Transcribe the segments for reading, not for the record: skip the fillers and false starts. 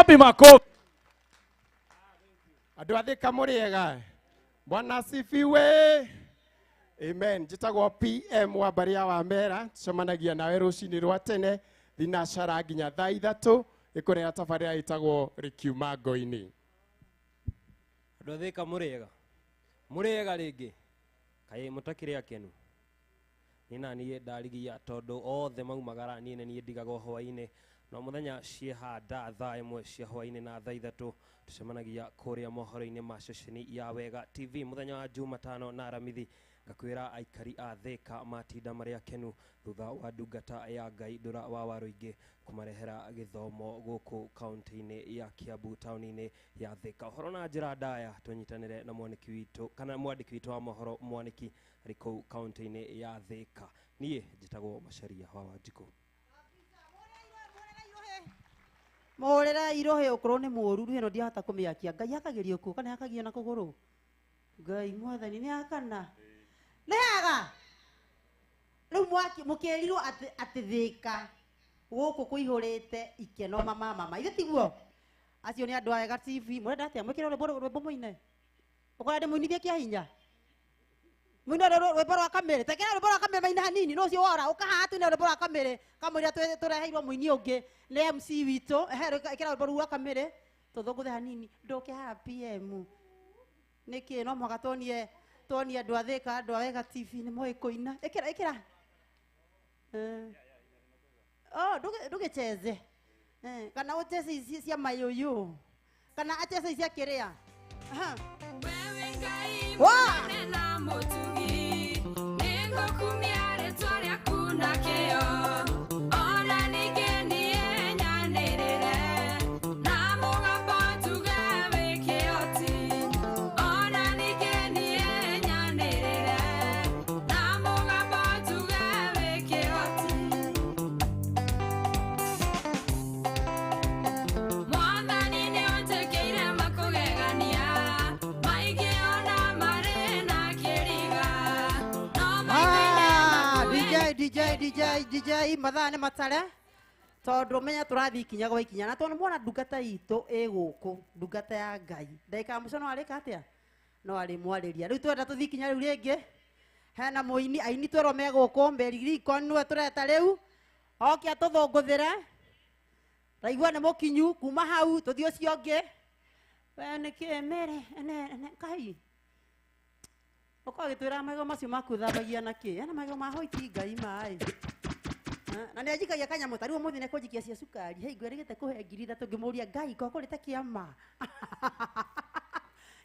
Wapi makofi? Andũ a Thika mũrĩega. Bwana asifiwe. Amen. Njĩtagwo PM wa mbarĩ ya Wamera, tucemanagia nawe rũcinĩ rwa tene thinacara nginya thaa 3 ĩkũreha tabarĩra ĩtagwo Rĩkiuma Ngo-inĩ. Andũ a Thika mũrĩega. Mũrĩega rĩngĩ. Kaĩ mũtakĩrĩ akenu. Nĩ na niĩ ndarigia tondũ othe maumagara niĩ nĩ niĩ ndigagwo hwaĩ-inĩ. No mũthenya ciĩhanda thaa 1 cia hwaĩ-inĩ na thaa 3 tucemanagia kũrĩa mohoro-inĩ ma ceceni ya Wega TV mũthenya wa Jumatano na Aramithi. Ngakwĩra aikari a Thika matinda marĩ akenu thutha wa ndungata ya Ngai Ndura wa Waruingi kũmarehera gĩthomo gũkũ kaunti-inĩ ya Kiambu taũni-inĩ ya Thika. Ũhoro na njĩra ndaya tũnyitanĩre na mwanĩki witũ kana mwandĩki witũ wa mohoro Mwanĩki arĩ kũu kaunti-inĩ ya Thika. Niĩ njĩtagwo Macharia wa Wanjikũ. Mũhũrĩre irohe okorwo nĩ mũũru rĩu ĩno ndiahota kũmĩakia. Ngai akagĩrio kũ kana akagio na kũgũrũ? Ngai mwathani nĩ akana. Nĩ hega. Rĩu mwaki mũkĩrirwo atĩ Thika gũkũ kũihũrĩte ikeno mama mama. Ithe tiguo? Acio nĩ andũ a Wega TV. Mũrenda atĩa? Mwĩkĩre rwĩmbo mũine. Ũkora ndĩmũinithie kĩa hinya. Mũine rwĩmbo rwa Kamĩrĩ. Tekera rwĩmbo rwa Kamĩrĩ maina hanini. No ũcio wora ũkahaha tuine rwĩmbo rwa Kamĩrĩ. Kamũira tũreheirwo mũini ũngĩ nĩ MC witũ. Ehe, ĩkĩra rwĩmbo rũu rwa Kamĩrĩ. Tũthũngũthe hanini. Ndũke haha PM. Nĩkĩ no mũhaka tuonie andũ a Thika, andũ a Wega TV nĩ moĩ kũina. Ĩkĩra, ĩkĩra. Oh, ndũgĩcheze. Kana ũcheze ici cia mayũyũ. Kana acheze ici cia kĩrĩa. Aha. Wewe Ngai Wa! mũnene na mũtugi, nĩngũkumia rĩtwa rĩaku na kĩyo. Ona ningĩ niĩ nyanĩrĩre, na mũgambo njuge wĩ kĩhoti. Ona ningĩ niĩ nyanĩrĩre, na mũgambo njuge wĩ kĩhoti. Mwathani nĩũnjĩkĩire makũgegania, maingĩ ona marĩ na kĩriga. No maitho-inĩ maku DJ, DJ, DJ, DJ, mathaa nĩ matare. Tondũ menya tũrathiĩ ikinya gwa ikinya. Na tondũ nĩmuona ndungata itũ ĩ gũkũ, ndungata ya Ngai. Ndagĩka ya mũico no arĩka atĩa? No arĩmwarĩria. Rĩu twenda tũthiĩ ikinya rĩu rĩngĩ. Hena mũini, aini twerwo me gũkũ, Mary Lincoln nĩwe tũreta rĩu. Oke atũthũngũthĩre. Ndaigua nĩ mũkinyu, kuma hau tũthiĩ ũcio ũngĩ. We nĩkĩ Mary, ene, Ngai. Ũkorwo ũgĩtwĩra magego macio maku thambagia na kĩ? Hena magego ma hoiti Ngai maĩ. Na nĩ anjikagia kanyamũ, ta rĩu ũmũthĩ nĩ kũnjikia cia cukari. Hei, ngwĩrĩgĩte kũhe ngiri ithatũ ngĩmũria Ngai, ko kũrĩte kĩama.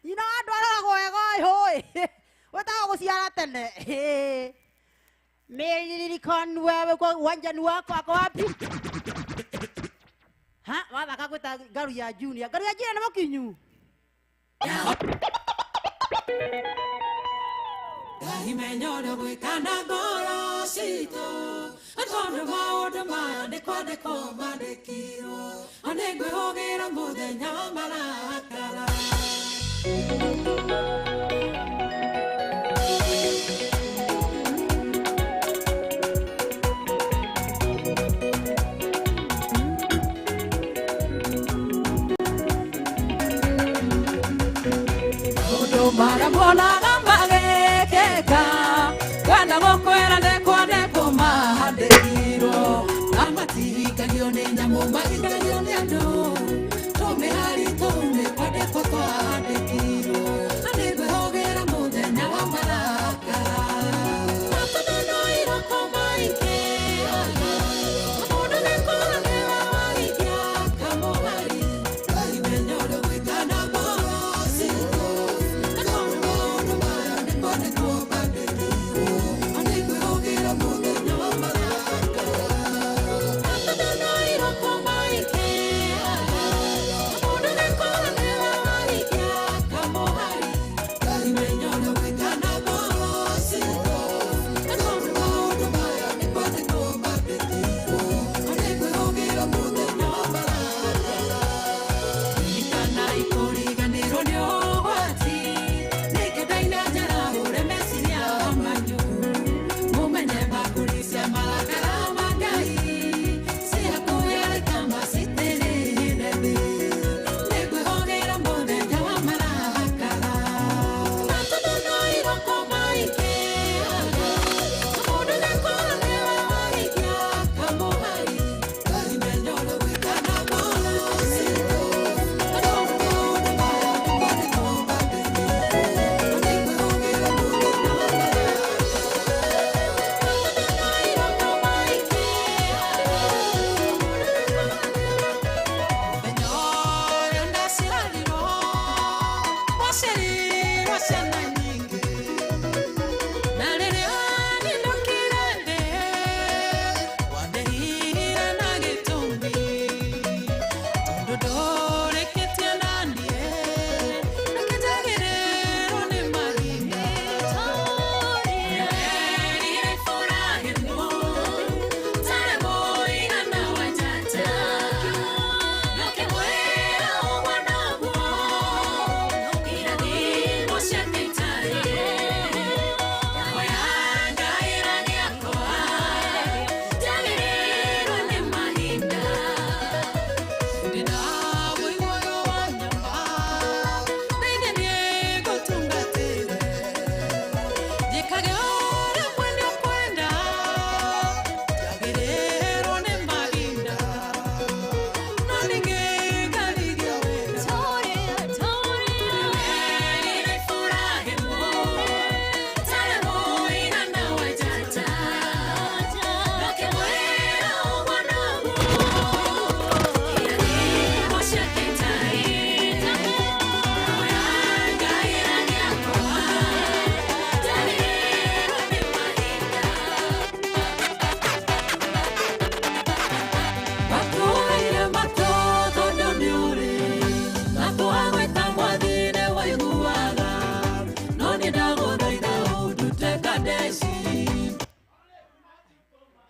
Nyina wa andũ aroragwo wega ĩ, hũĩ. Wetagwo gũciara tene. Hĩ. Mary Lincoln, wewe kwa uwanjani wako ako wapi? Ha, wathaka gwĩta Ngaru ya Junior. Ngaru ya Junior nĩ mũkinyu. Imenya ũrĩa gwĩka na ngoro citũ, tondũ maũndũ maya nĩ kwandĩkwo mandĩkirwo. Nĩngwĩhũgĩra mũthenya wa marakara. Maũndũ marĩa muonaga magĩkĩka, kwenda gũkwĩra nĩ kwandĩkwo mandĩkirwo. Na matihikagio nĩ nyamũ, mahikagio nĩ andũ. Tũmĩhari tũu nĩ kwandĩkwo twandĩkirwo. Na nĩngwĩhũgĩra mũthenya wa marakara. Matũnono iroko maingĩhaga, mũndũ nĩkũra nĩwe wahingia kamũhari. Imenya ũrĩa gwĩka na ngoro citũ, tondũ maũndũ maya nĩ kwandĩkwo mandĩkirwo. Na nĩngwĩhũgĩra mũthenya wa marakara. Matũnono iroko maingĩhaga,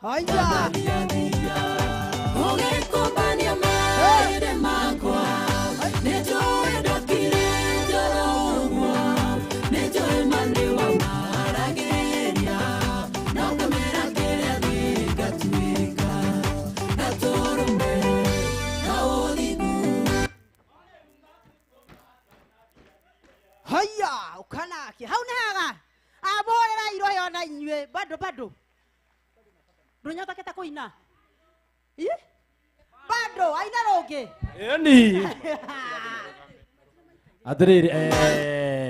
Haya. Ũgĩkũmbania mahĩndĩ makwa, nĩnjũĩ ndokire njoro ũguo, nĩnjũĩ ma nĩwamaragĩria, no kamera kĩrĩa gĩgatuĩka gatũrũme ka ũthingu. Haya, ukanake. Hau nĩ haga. Amũhũrĩra irohe ona inyuĩ bado bado. Ndũnyotakĩte kũina? Ĩ? Bado aina rũngĩ. Ĩni. Atĩrĩrĩ,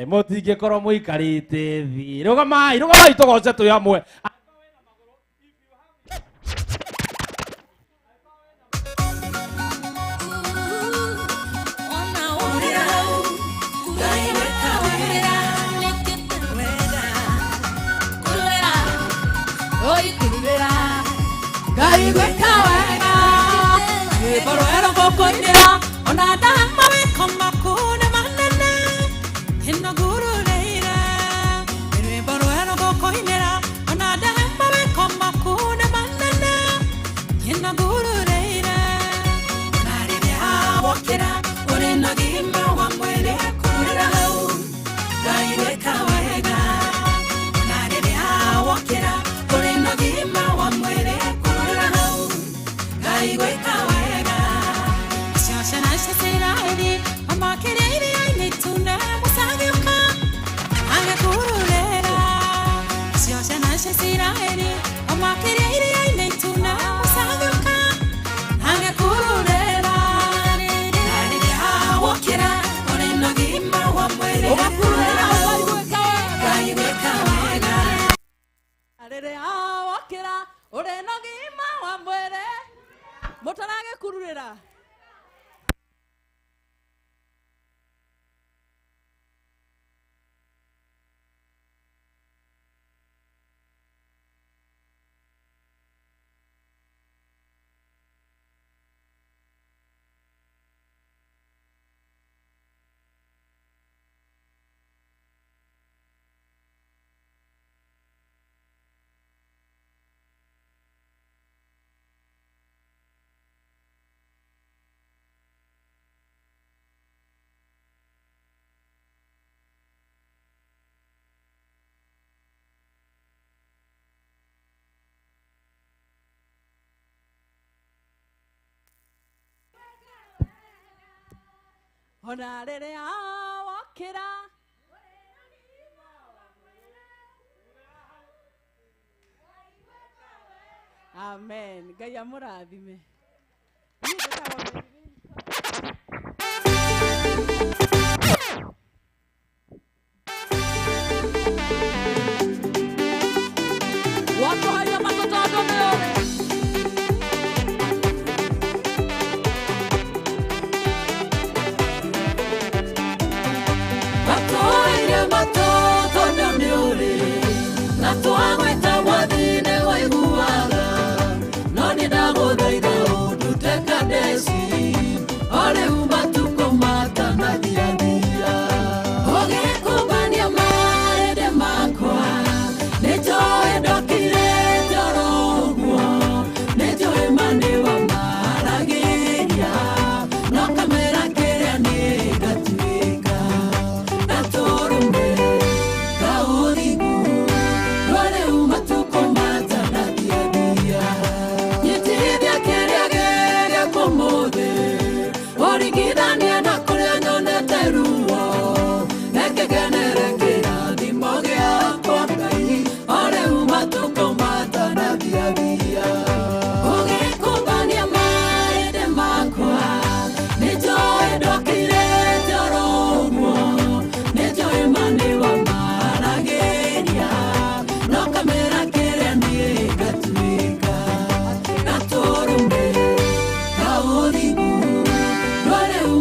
mũtingĩkorwo mũikarĩte thĩ. Rũgamai, rũgamai tũgoce twĩ hamwe. Ngai gwĩka wega rwĩmbo rwerũ ngũkũinĩra ona ndamawĩko maku nĩ manene kĩnogururĩire rwĩmbo rwerũ ngũkũinĩra ona ndamawĩko maku nĩ manene kĩnogururĩire na rĩrĩa wokĩra ũrĩ na ũgima wa mwĩrĩ kũrĩra hau Ngai gwĩka wega na rĩrĩa wokĩra ũrĩ na ũgima wa mwĩrĩ kũrĩra hau Ngai gwĩka wega ciana cia Isiraeli amakĩrĩa iria-inĩ itune Musa agĩũka agĩkururĩra ciana cia Isiraeli amakĩrĩa iria-inĩ itune Musa agĩũka agĩkururĩra na rĩrĩa wokĩra ũrĩ na ũgima wa mwĩrĩ ũgakururĩra hau Ngai gwĩka wega rĩrĩa wokĩra ũrĩ na ũgima wa mwĩrĩ mũtaragĩkururĩra. Ona rĩrĩa wokĩra amen. Ngai amũrathime. Niĩ njĩtagwo Mary. Watũharia matũ tondũ nĩ ũrĩ Matũire matũ tondũ nĩ ũrĩ na twagwĩta mwathi nĩ waiguaga no nĩ ndagũthaitha ũndute Kadesi o rĩu matukũ matanathiathia ũgĩkũmbania mahĩndĩ makwa nĩnjũĩ ndokire njoro ũguo nĩnjũĩ ma nĩwamaragĩria no kamera kĩrĩa nĩ gatuĩka gatũrũme ka ũthingu no rĩu matukũ matanathiathia nyitithia kĩrĩa gĩgĩkwo ũmũthĩ ũringithanie na kũrĩa nyonete ruo reke ngenere kĩrathimo gĩakwa Ngai o rĩu matukũ matanathiathia ũgĩkũmbania mahĩndĩ makwa nĩnjũĩ ndokire njoro ũguo nĩnjũĩ ma nĩwamaragĩria no kamera kĩrĩa nĩ gatuĩka gatũrũme ka ũthingu no rĩu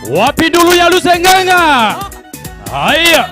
Wapi ndulu ya Luseng'eng'a? Haya.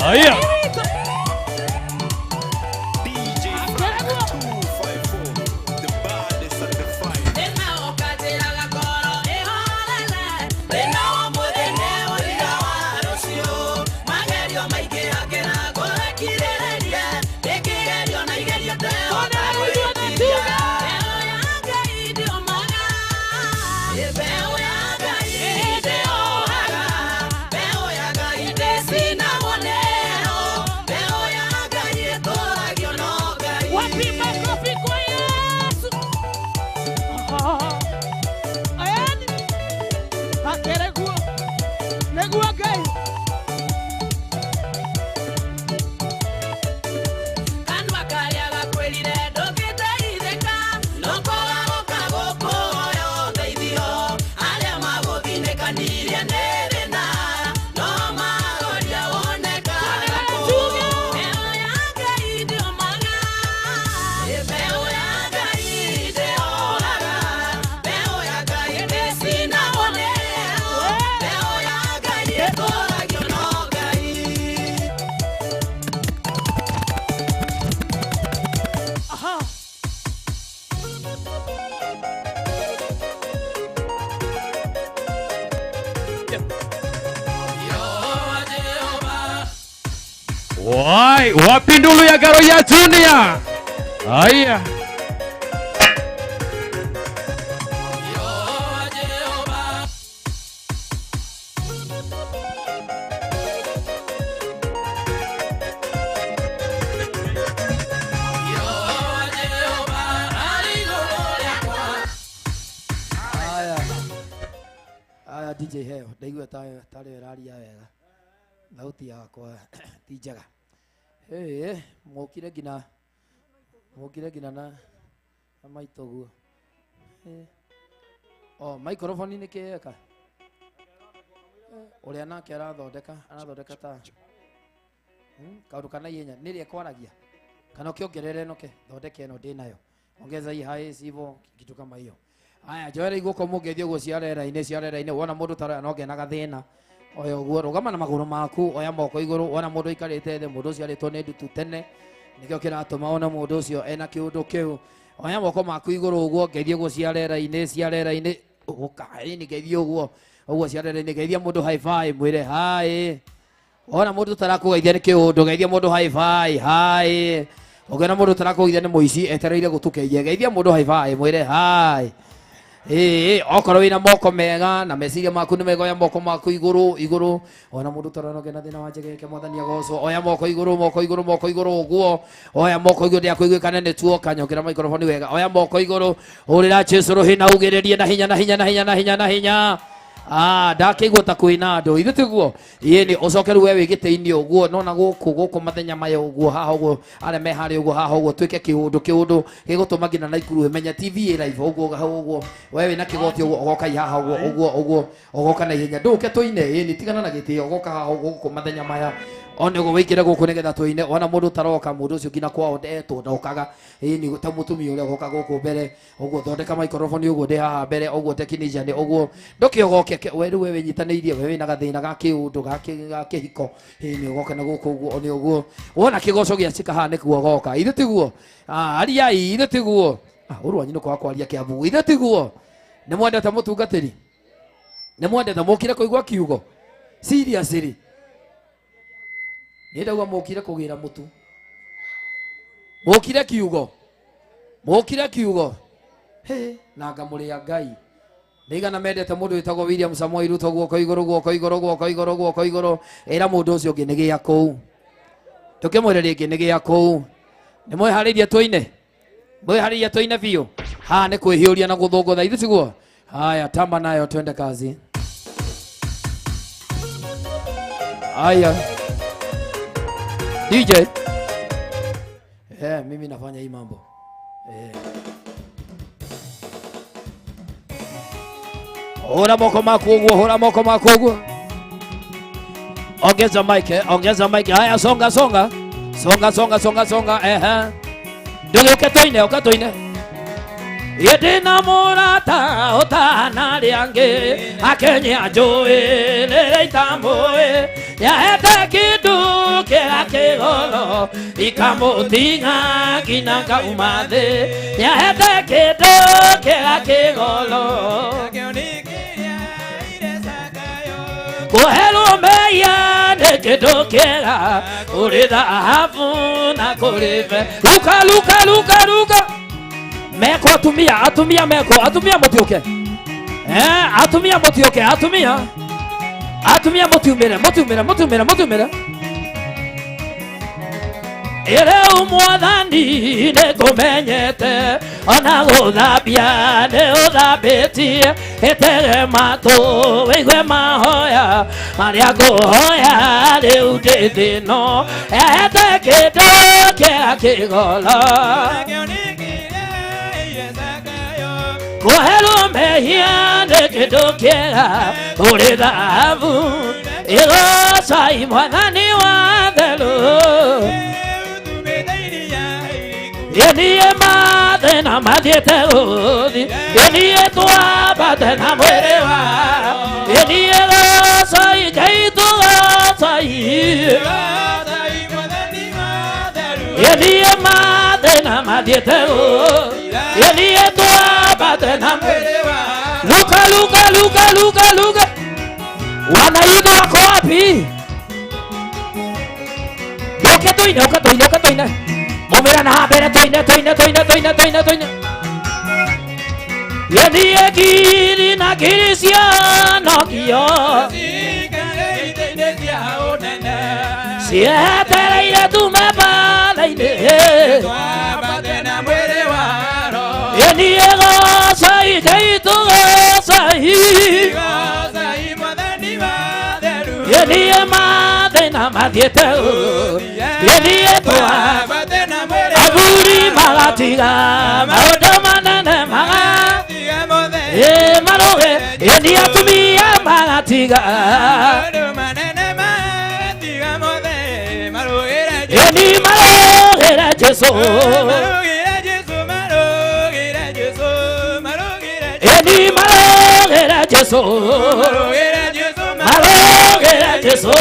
Haya. Wai, wapi ndulu ya Garoya Junior? Haya. Aya DJ heo, ndaigua tarĩ ĩraria wega. Thauti yakwa ti njega. Hey, mokire nginya na maitũ guo. Oh, microphone nĩ kĩ eka? Ũrĩa nake arathondeka ta kaũndũ kana ihenya nĩ rĩa kwaragia kana ũkĩongerere ĩno ke thondeke ĩno ndĩ nayo, ongeza hii hai sivyo kitu kama hiyo. Haya, njoere iguoko mũngĩthiĩ ũguo cia rĩera-inĩ wona mũndũ taroya no ngena gathĩna oya ũguo, rũgama na magũrũ maku, oya moko igũrũ. Wona mũndũ aikarĩte thĩ, mũndũ ũcio arĩtwo nĩ ndutu tene, nĩkĩo kĩratũma wone mũndũ ũcio ena kĩũndũ kĩu. Oya moko maku igũrũ ũguo, ngeithie ũguo cia rĩera-inĩ ũkaĩni, ngeithie ũguo ũguo cia rĩera-inĩ, ngeithia mũndũ high five, mwĩre hi. Wona mũndũ tarakũgeithia nĩ kĩũndũ, geithia mũndũ high five, hi. Ũngĩona mũndũ tarakũgeithia nĩ mũici etereire gũtũkeithia, geithia mũndũ high five, mwĩre hi. Ĩĩ, okorwo wĩna moko mega na meciria maku nĩ mega, oya moko maku igũrũ igũrũ. Ona mũndũ ũtarona na thĩna wa njegeke, mwathani agocwo. Oya moko igũrũ, moko igũrũ, moko igũrũ ũguo. Oya moko igũrũ, ndĩakũiguĩkane nĩ tuoka. Nyongera microphone wega. Oya moko igũrũ, hũrĩra Jesu rũhĩ na ugĩrĩrie na hinya na hinya na hinya na hinya na hinya. Ah, ndakĩigua ta kwĩna andũ, ithuĩ tiguo? Ĩĩ, nĩ ũcoke rĩu we wĩ gĩtĩ-inĩ ũguo, nona gũkũ gũkũ mathenya maya ũguo, haha ũguo, arĩa me harĩa ũguo, haha ũguo, twĩke kĩũndũ kĩũndũ gĩgũtũma nginya Naikuru ĩmenye TV ĩ live ũguo, hau ũguo, we wĩna kĩgoti ũguo, ũgoka haha ũguo ũguo ũguo, ũgoka na ihenya, ndũke tũine. Ĩĩ, nĩ tigana na gĩtĩ, ũgoka haha ũguo gũkũ mathenya maya one ũguo, wĩingĩre gũkũ nĩgetha tũine. Wona mũndũ ũtaroka, mũndũ ũcio nginya kwao ndetwo ndokaga. Ĩĩ, nĩ ta mũtumia ũrĩa ũgoka gũkũ mbere ũguo, thondeka microphone ũguo, ndĩ haha mbere ũguo, technician ũguo, ndũkĩogoke we rĩu we wĩnyitanĩirie, we wĩna gathĩna ga kĩũndũ ga kĩhiko. Ĩĩ, nĩ ũgoka na gũkũ ũguo, nĩ ũguo wona kĩgoco gĩa cika haha nĩkuo ũgoka, ithuĩ tiguo? Ah, ariai, ithuĩ tiguo? Ah, ũru wanyu nĩ kwaga kwaria Kĩambu, ithuĩ tiguo? Nĩ mwendete mũtungatĩri? Nĩ mwendete? Mũkire kũigua kiugo? Seriously, nĩ ndauga mũkire kũgĩra mũtu, mũkire kiugo, mũkire kiugo. Hĩ, na ngamũrĩa Ngai. Nĩ mendete mũndũ wĩtagwo William Samoei Ruto? Guoko igũrũ, guoko igũrũ, guoko igũrũ, guoko igũrũ. Ĩra mũndũ ũcio ũngĩ nĩ gĩa kũu, tũkĩmwĩre rĩngĩ nĩ gĩa kũu. Nĩ mwĩharĩirie tũine? Mwĩharĩirie tũine biũ? Haha nĩ kwĩhiũria na gũthũngũtha, ithuĩ tiguo? Haya, tamba nayo, twende kazi. Haya DJ. Eh, mimi nafanya hii mambo. Eh. Hũra moko maku ũguo, hũra moko maku ũguo. Ongeza mic, eh? Ongeza mic. Haya, songa songa. Songa songa songa songa. Ehe. Ndũgĩũke tũine, ũka tũine. Ĩndĩ na mũrata ũtana rĩangĩ akenya njũĩ rĩrĩa itamũĩ yahete kĩndũ kĩrĩa kĩgoro ikamũtinga nginya ngauma thĩ, yahete kĩndũ kĩrĩa kĩgoro kũherwo mehia nĩ kĩndũ kĩega kũrĩ thahabu na kũrĩ be. Luka luka luka luka meko, atumia, atumia meko, atumia mũtiũke. Eh, atumia mũtiũke, atumia, atumia mũtiumĩre, mũtiumĩre, mũtiumĩre, mũtiumĩre. Rĩu mwathani nĩ ngũmenyete, ona gũthambia nĩ ũthambĩtie, ĩtege matũ wĩigue mahoya marĩa ngũhoya rĩu ndĩ thĩno, ehete kĩndũ kĩa kĩgoro kũherwo mehia nĩ kĩndũ kĩega kũrĩ thahabu, ĩgocai mwathani wa theru. Ĩniĩ mathĩna mathiĩte gũthi, ĩniĩ twambate na mwĩrĩ wa, ĩniĩ gocai Ngai, tũgocai. Ĩniĩ mathĩna mathiĩte gũthi, ĩniĩ twambate na mwĩrĩ wa. Luka luka luka luka luka, wanaiga wako wapi? Ũke tũine, ũka tũine, ũka tũine. Mumĩra na mbere, tũine, tũine, tũine, tũine, tũine, tũine. Ĩniĩ ngiri na ngiri cianogio cietereire tume mbara-inĩ, ĩniĩ gocai Ngai, tũgocai. Ĩniĩ mathĩna mathiĩte, ĩniĩ twa athuri magatiga maũndũ manene maga ĩ marũge, ĩni atumia magatiga, ĩni marũgĩre Jesu, ĩni marũgĩre Jesu, marũgĩre Jesu.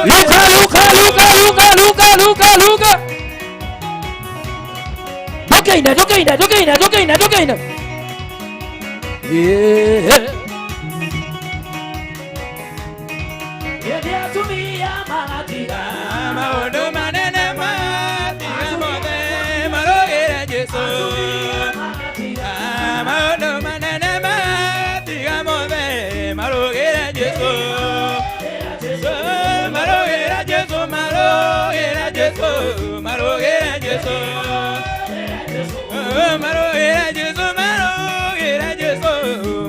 Luka luka luka luka luka luka luka, ndũkĩine, ndũkĩine, ndũkĩine, ndũkĩine, ndũkĩine. Yeah. Ĩndĩ atumia magatiga maũndũ manene matiga mothe marũgĩre Jesũ, maũndũ manene. Marũĩre Jesũ, marũĩre Jesũ,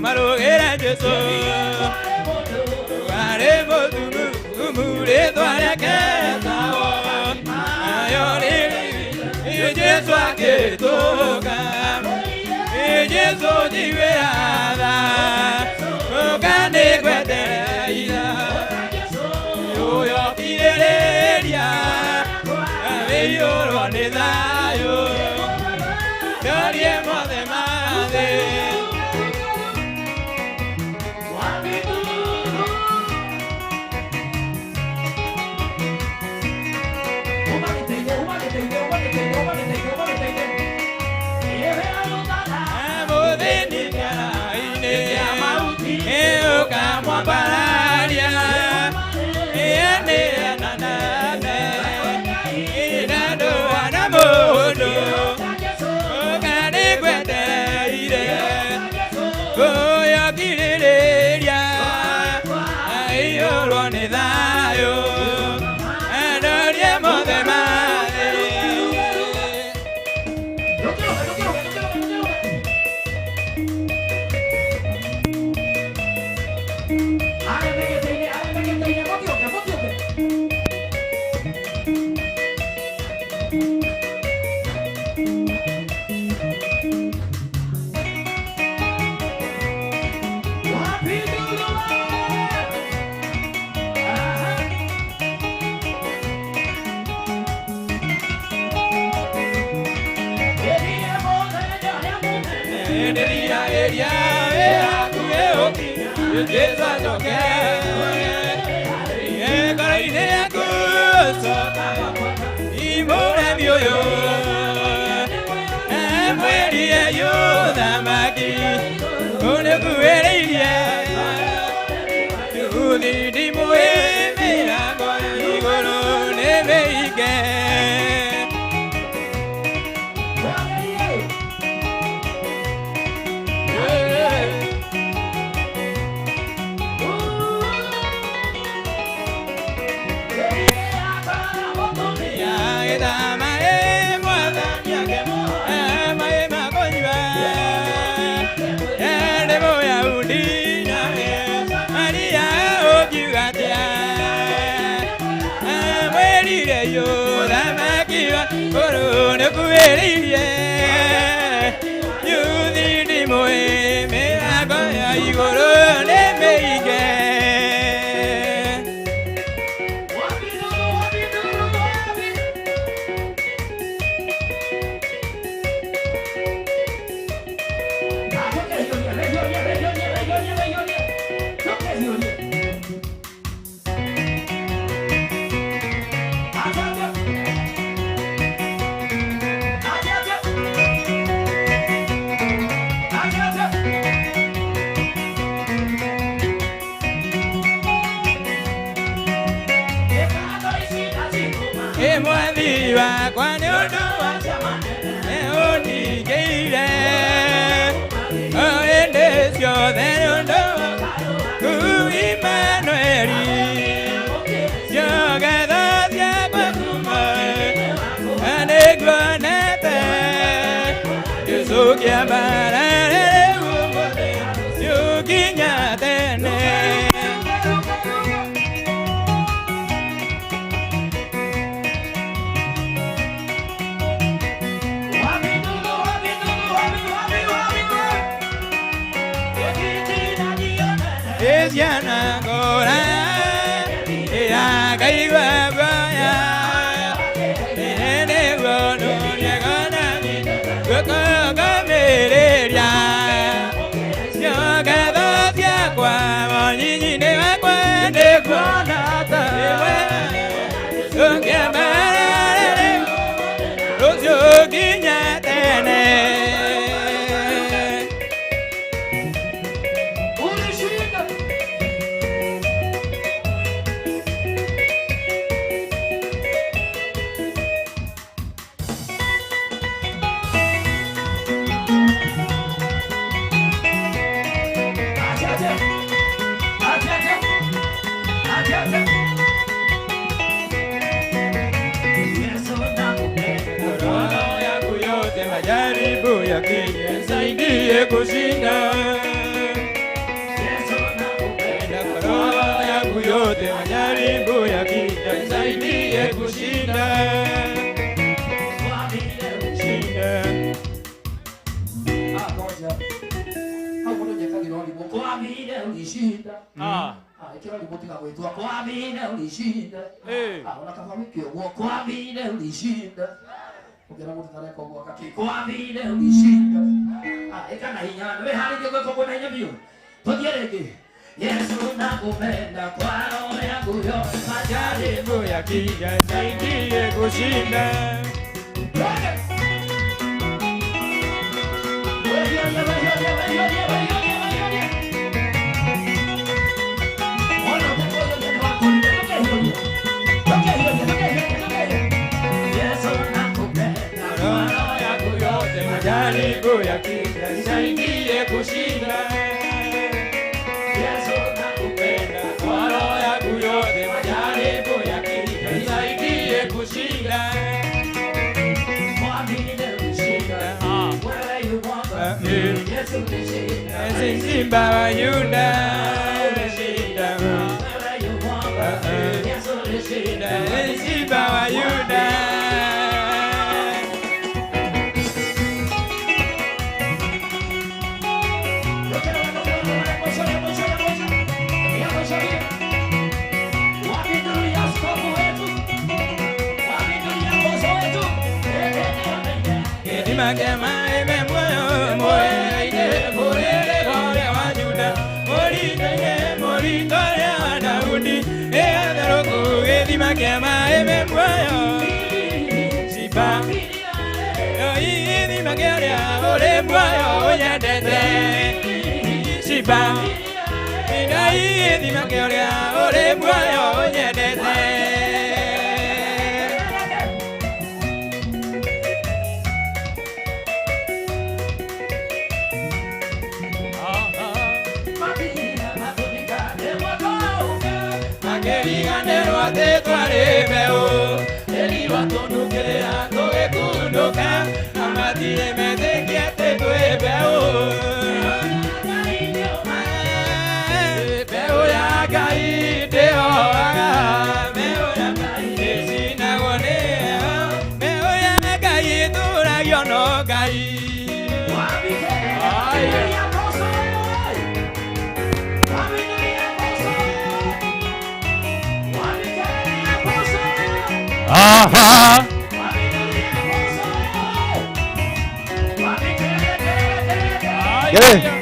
marũĩre Jesũ. Warĩ mũtumumu rĩtwa rĩake etagwo. Nayo rĩrĩ Jesũ akĩtũka. Jesũ njiguĩra tha, ũka nĩngwetereire. Ũyokirĩrĩria, wĩiyũrwo nĩ thayũ. Ndorie mothe ma thĩ. Mũthĩni kĩara-inĩ, ũkamwambararia. Ĩnĩ na nane, ĩna ndũa na mũndũ, ũka nĩngwetereire. Ũyokirĩrĩria, aiyũrwo nĩ thayũ, andorie mothe ma thĩ. Ndĩriragĩria wĩra ũkinye, Jesũ acoke. Ngoro-inĩ yaku coka, imũremi ũyũ. Mwĩrie yũ thamaki, ũnĩkuhĩrĩirie. Yuthi ndimũĩ mĩrango ya igũrũ nĩ mĩhinge. Igũrũ nĩ mĩhinge. Mwathi wakwa nĩ ũndũ wa nĩ ũningĩire o hĩndĩ ciothe nĩ ũndũ waku Imanueli ciongetha ciakwa kuma nĩnguonete Jesũ kĩambarare rĩu ũmũthĩ nginya tene. Ciana ngora ĩrakaigua guoya nĩguo nĩgonani gũkũkamĩrĩria ciongetho ciakwa monyinyi-inĩ wakwa nĩkuona ta ũkĩambarare rũciũ nginya tene. Roho yangu yote majaribu Majaribu yakija nisaidie kushinda. Yesu nakupenda kwa roho yangu yote, majaribu yakija nisaidie kushinda. Kushinda. Ah, ngoja. Hau mũndũ njekagĩra ũrimũ. Kwa vile ulishinda. Ah. Ah, ĩkĩra ũrimũ tiga gwĩtua. Kwa vile ulishinda. Eh. Ah, ona kaba wĩke ũguo. Kwa vile ulishinda. Ũngĩona mũndũ tareka ũguo akakĩ. Kwa vile ulishinda. Ah, ĩka na hinya. Wĩharĩrie gwĩka ũguo na hinya biũ. Tũthiĩ rĩngĩ. Yesu nakupenda kwa roho yangu yote. Majaribu yakija nisaidie kushinda. Roho yangu yote, majaribu yakija nisaidie kushinda. Yesu nakupenda kwa roho yangu yote, majaribu yakija nisaidie kushinda. Kwa vile ulishinda. Ah. Wewe yu mwamba. Yesu ulishinda. Simba wa Yuda ulishinda. Wewe yu mwamba. Yesu ulishinda. Simba wa Yuda. Makĩriganĩrwo atĩ twarĩ mbeũ ĩrirwo tũnukĩrĩra tũgĩkundũka na matirĩ metĩkia atĩ twĩ mbeũ. Mbeũ ya Ngai ndĩhoaga, mbeũ ya Ngai ĩcinagwo nĩ heho, mbeũ ya Ngai ĩtũragio no Ngai. Aha. Yeah.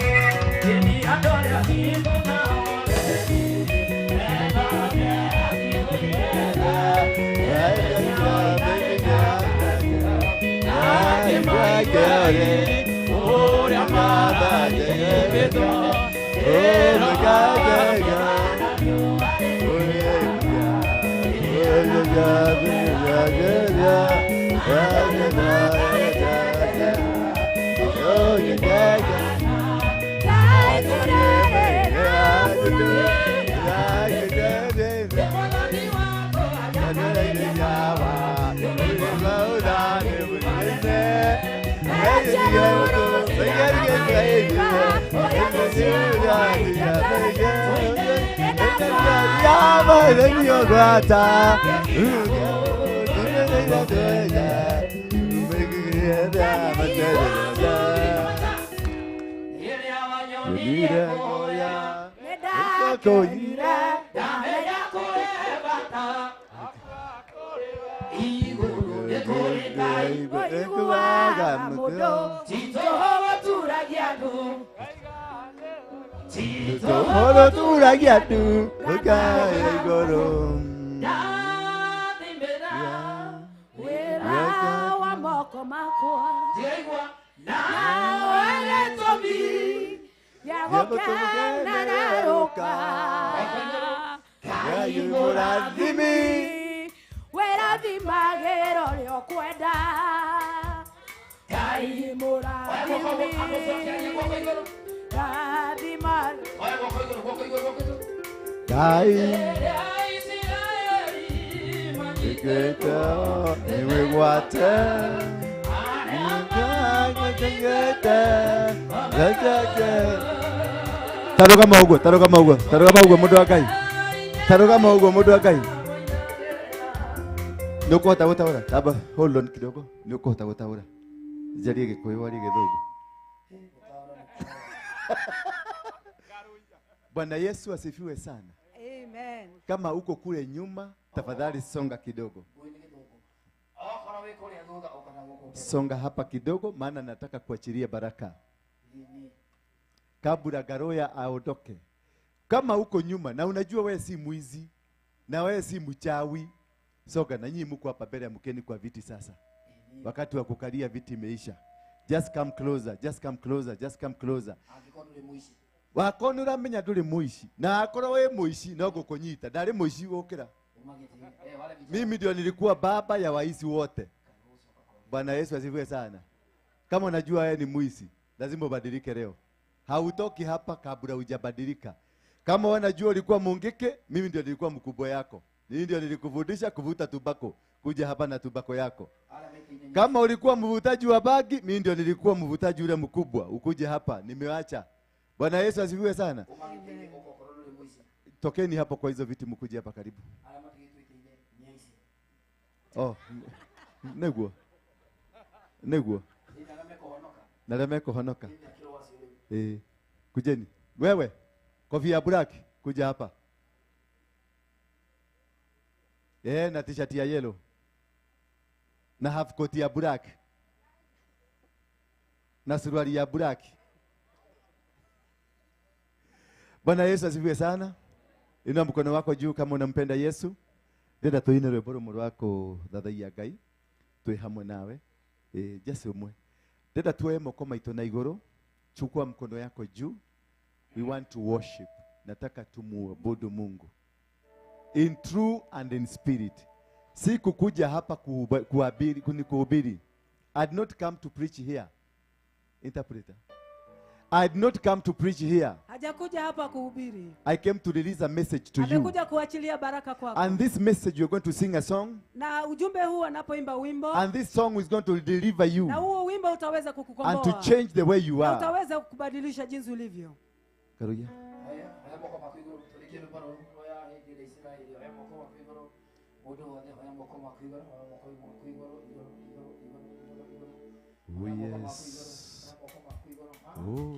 Tarũgama ũguo, tarũgama ũguo, tarũgama ũguo mũndũ wa Ngai. Tarũgama ũguo mũndũ wa Ngai. Nĩ ũkũhota gũtaũra? Tamba hold on kidogo. Nĩ ũkũhota gũtaũra. Njarie Gĩkũyũ warie Gĩthũngũ. Bwana Yesu asifiwe sana. Amen. Kama uko kule nyuma, tafadhali songa kidogo. Songa hapa kidogo, maana nataka kuachilia baraka kabla Garoya aondoke. Kama uko nyuma na unajua wewe si mwizi na wewe si mchawi, soga. Na nyinyi mko hapa mbele, mkeni kwa viti sasa. Wakati wa kukalia viti imeisha. Just come closer, just come closer, just come closer. Wakorwo nĩ ũramenya ndũrĩ mũici na akorwo wĩ mũici no ngũkũnyita. Ndarĩ mũici gũkĩra. Mimi ndio nilikuwa baba ya waizi wote. Bwana Yesu asifiwe sana. Kama unajua wewe ni mwizi, lazima ubadilike leo. Hautoki hapa kabla hujabadilika. Kama unajua ulikuwa mungike, mimi ndio nilikuwa mkubwa yako. Mimi ndio nilikufundisha kuvuta tubako, kuja hapa na tubako yako. Kama ulikuwa mvutaji wa bagi, mimi ndio nilikuwa mvutaji ule mkubwa, ukuje hapa, nimeacha. Bwana Yesu asifiwe sana. Tokeni hapo kwa hizo viti mkuje hapa karibu. Oh, neguo. Neguo. Na mekuhonoka. Eh, kujeni. Wewe, kofia ya black, kuja hapa. Eh, na t-shirt ya yellow. Na half coat ya black. Na suruali ya black. Bwana Yesu asifiwe sana. Inua mkono wako juu kama unampenda Yesu. Ndenda tuine rwimbo rumwe rwa kuthathaiya Ngai twi hamwe nawe. Jesu umwe. Ndenda tuoe moko maitũ na igũrũ. Chukua mkono yako juu. We want to worship. Nataka tumuabudu Mungu in true and in spirit. Si kukuja hapa kuhubiri, kuhubiri. I did not come to preach here. Interpreter. I did not come to preach here. Hajakuja hapa kuhubiri. I came to release a message to you. Amekuja kuachilia baraka kwako. And this message you're going to sing a song. Na ujumbe huu anapoimba wimbo. And this song is going to deliver you. Na huo wimbo utaweza kukukomboa. And to change the way you are. Utaweza kukubadilisha jinsi ulivyo. Karuya. Oh yes. Oh.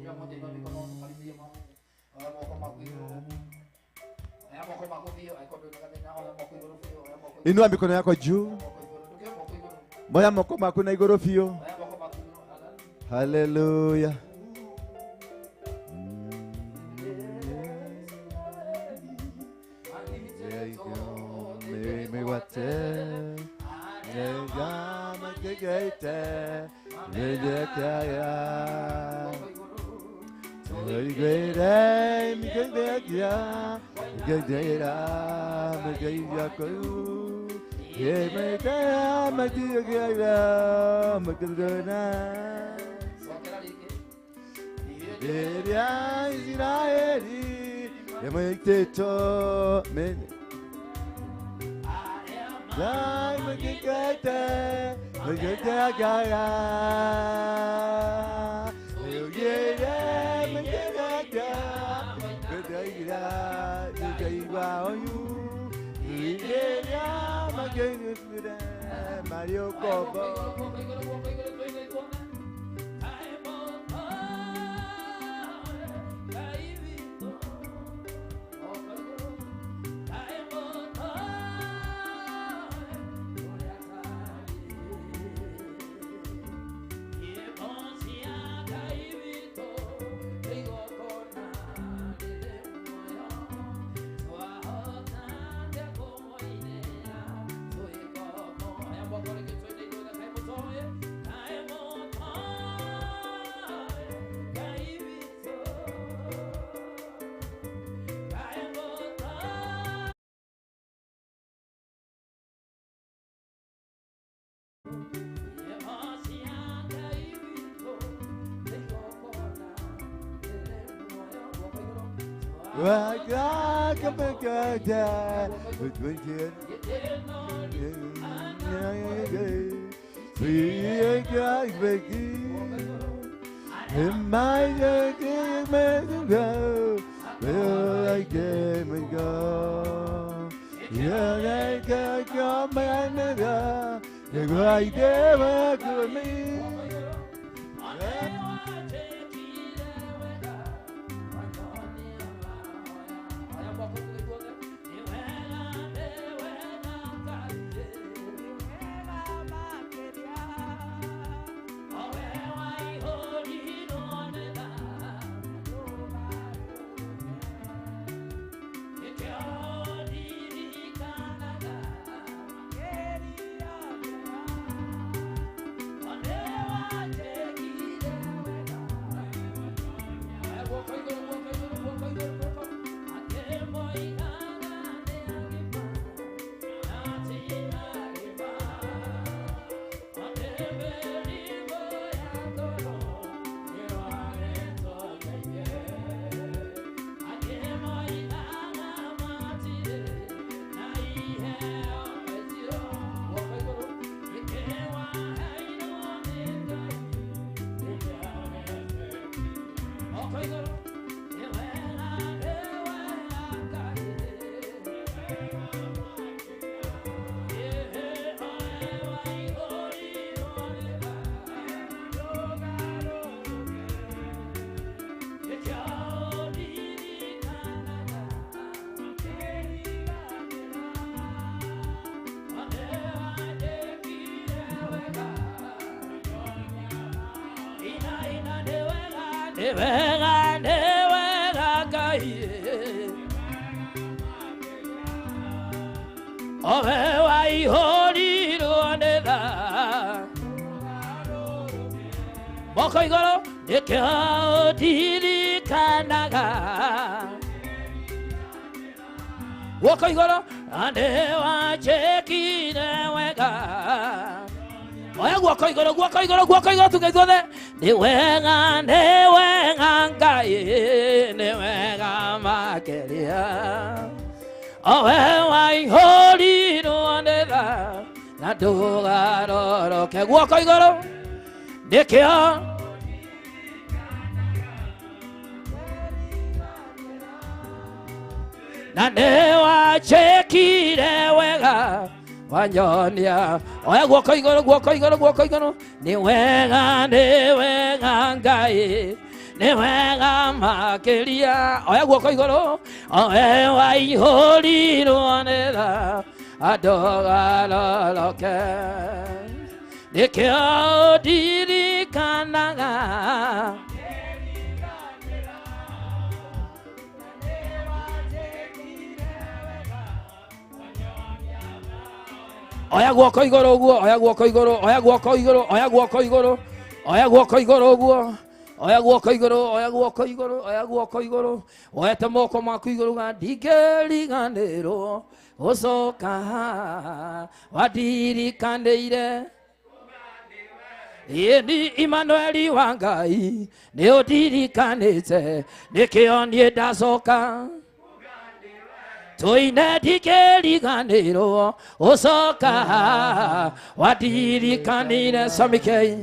Inua mikono yako juu. Moya moko maku na igoro fio. Hallelujah. Moko igoro nikio ndirikanaga Woko igoro ande wanjĩkire wega Oya guoko igoro guoko igoro guoko igoro tuge ithuothe nĩ wega Ngai nĩ wega makĩria Owe waihũrirwo nĩ tha na ndũgarũrũke guoko igoro nĩkĩo na nĩ wanjĩkire wega wanyonia oya guoko igoro guoko igoro guoko igoro nĩ wega Ngai nĩ wega makĩria oya guoko igoro owe waihũrirwo nĩ tha andũgarũrũke nĩkĩo ndirikanaga Oya guoko igoro uguo oya guoko igoro oya guoko igoro oya guoko igoro oya guoko igoro uguo oya guoko igoro oya guoko igoro oya guoko igoro oete moko maku igoro ga ndingĩriganĩrwo gũcoka wandirikaniire Ĩni Immanueli wa Ngai nĩ ũndirikanĩte nĩkĩo niĩ ndacoka Tuine ndingĩriganĩrwo gũcoka wandirikanire Samikei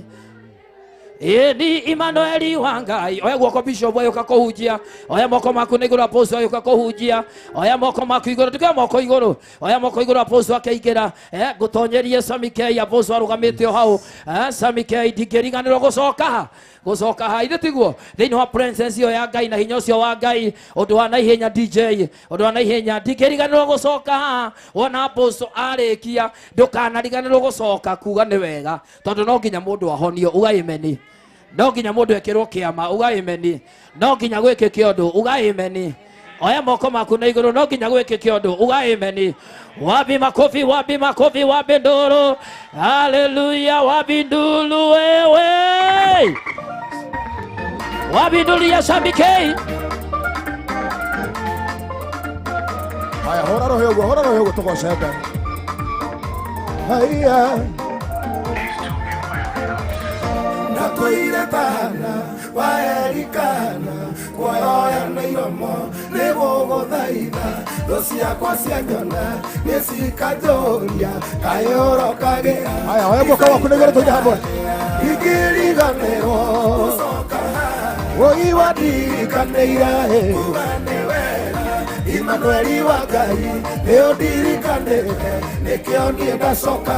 Ĩni Immanueli wa Ngai oya guoko bishop oyoka kũhunjia oya moko maku nĩ igũrũ apostle oyoka kũhunjia oya moko maku igũrũ tuge moko igũrũ oya moko igũrũ apostle akĩingĩra ngũtonyerie Samikei apostle arũgamĩte o hau Samikei ndingĩriganĩrwo gũcoka gũcoka ha ithe tiguo thĩinĩ wa presence ĩyo ya Ngai na hinya ũcio wa Ngai ũndũ wa naihenya DJ ũndũ wa naihenya ndingĩriganĩrwo gũcoka ha wona apostle arĩkia ndũkanariganĩrwo gũcoka kuga nĩ wega tondũ no nginya mũndũ ahonio uga amen no nginya mũndũ ekĩrwo kĩama uga amen no nginya gwĩkĩke ũndũ uga amen oya moko maku na igũrũ no nginya gwĩkĩke ũndũ uga amen wapi makofi wapi makofi wapi nduru haleluya wapi nduru wewe wapi nduru ya Samikei Haya hora roho uguo hora roho uguo tũgoce Ngai haya Nakwĩire bana waerikana kuoya na iromo nĩ gũgũthaitha thũ ciakwa cianyona nĩ cikanjũria kaĩ ũrokagĩra Haya oya guoko waku na igũrũ tũine hamwe ingĩriganĩrwo gũcoka Oi wadirikanĩire Emmanueli wa Ngai nĩ ũndirikanĩte nĩkĩo niĩ ndacoka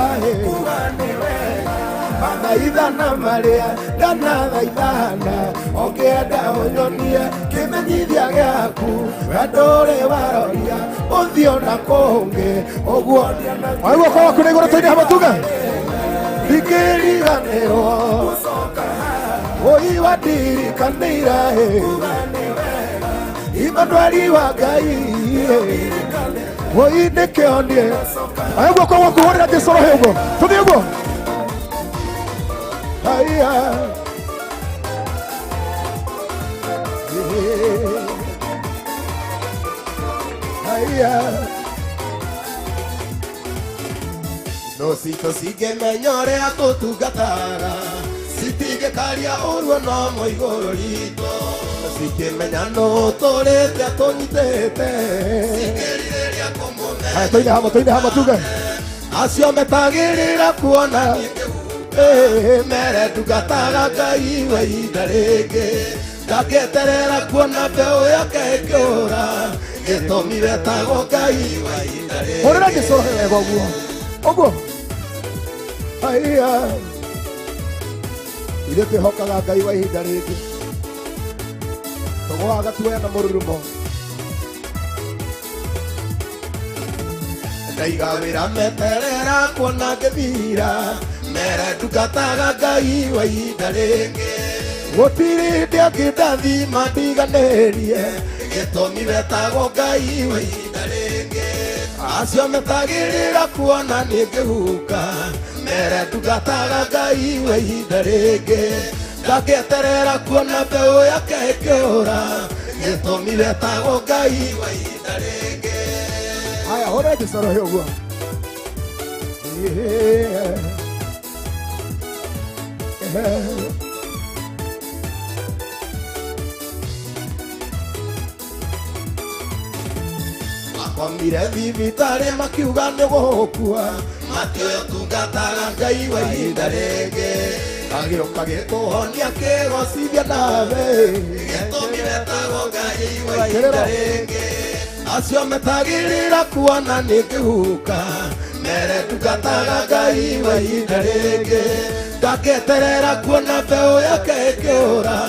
mathaithana marĩa ndanathaithana ũngĩenda ũnyonie kĩmenyithia gĩaku wendo ũrĩ waroria ũthiũ na kũngĩ ũguo Oya guoko waku na igũrũ tũine hamwe tuge ndingĩriganĩrwo oi wadirikanĩire Emmanueli wa Ngai oi nĩkĩo niĩ Oya guoko waku hũrĩra Jesũ roho ũguo tũthiĩ ũguo Haya. Haya. No cito cingĩmenya ũrĩa tũtungataga citingĩkaria ũru ona ũmwe igũrũ ritũ cingĩmenya nũ tũrĩte tũnyitĩte cingĩrirĩria kũmũmenya Haya tũine hamwe tuge acio metagĩrĩra kuona mere ndungataga Ngai wa ihinda rĩngĩ ndangĩeterera kuona mbeũ yake ĩkĩũra gĩtũmi wetagwo Ngai wa ihinda rĩngĩ hũrĩra Jesũ roho wega ũguo ũguo Haya. Ithuĩ twĩhokaga Ngai wa ihinda rĩngĩ tũgũaga tuoya na mũrurumo ndaiga wĩra meterera kuona ngĩthira mere ndungataga Ngai wa ihinda rĩngĩ gũtirĩ hĩndĩ angĩ ndathima ndiganĩrie gĩtũmi wetagwo Ngai wa ihinda rĩngĩ acio metagĩrĩra kuona nĩ ngĩhuka mere ndungataga Ngai wa ihinda rĩngĩ ndangĩeterera kuona mbeũ yake ĩkĩũra gĩtũmi wetagwo Ngai wa ihinda rĩngĩ Haya hũrĩra Jesũ roho ũguo Makomire thibitarĩ makiuga nĩ gũkua matiũĩ ũtungataga Ngai wa ihinda rĩngĩ agĩũka gĩkũhonia kĩgocithia nawe gĩtũmi wetagwo Ngai wa ihinda rĩngĩ acio metagĩrĩra kuona nĩ ngĩhuka mere ndungataga Ngai wa ihinda rĩngĩ ndangĩeterera kuona mbeũ yake ĩkĩũra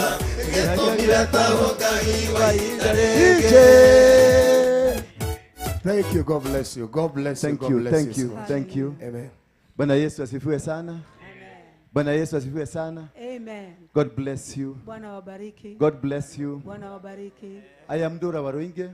gĩtũmi wetagwo Ngai wa ihinda rĩngĩ Thank you. God bless you. God bless you. Thank God you, bless thank you. you, thank you. Amen. Bwana Yesu asifiwe sana. Bwana Yesu asifiwe sana. Amen. God bless you. Bwana wabariki. God bless you. Bwana wabariki. I am Dora Waruinge.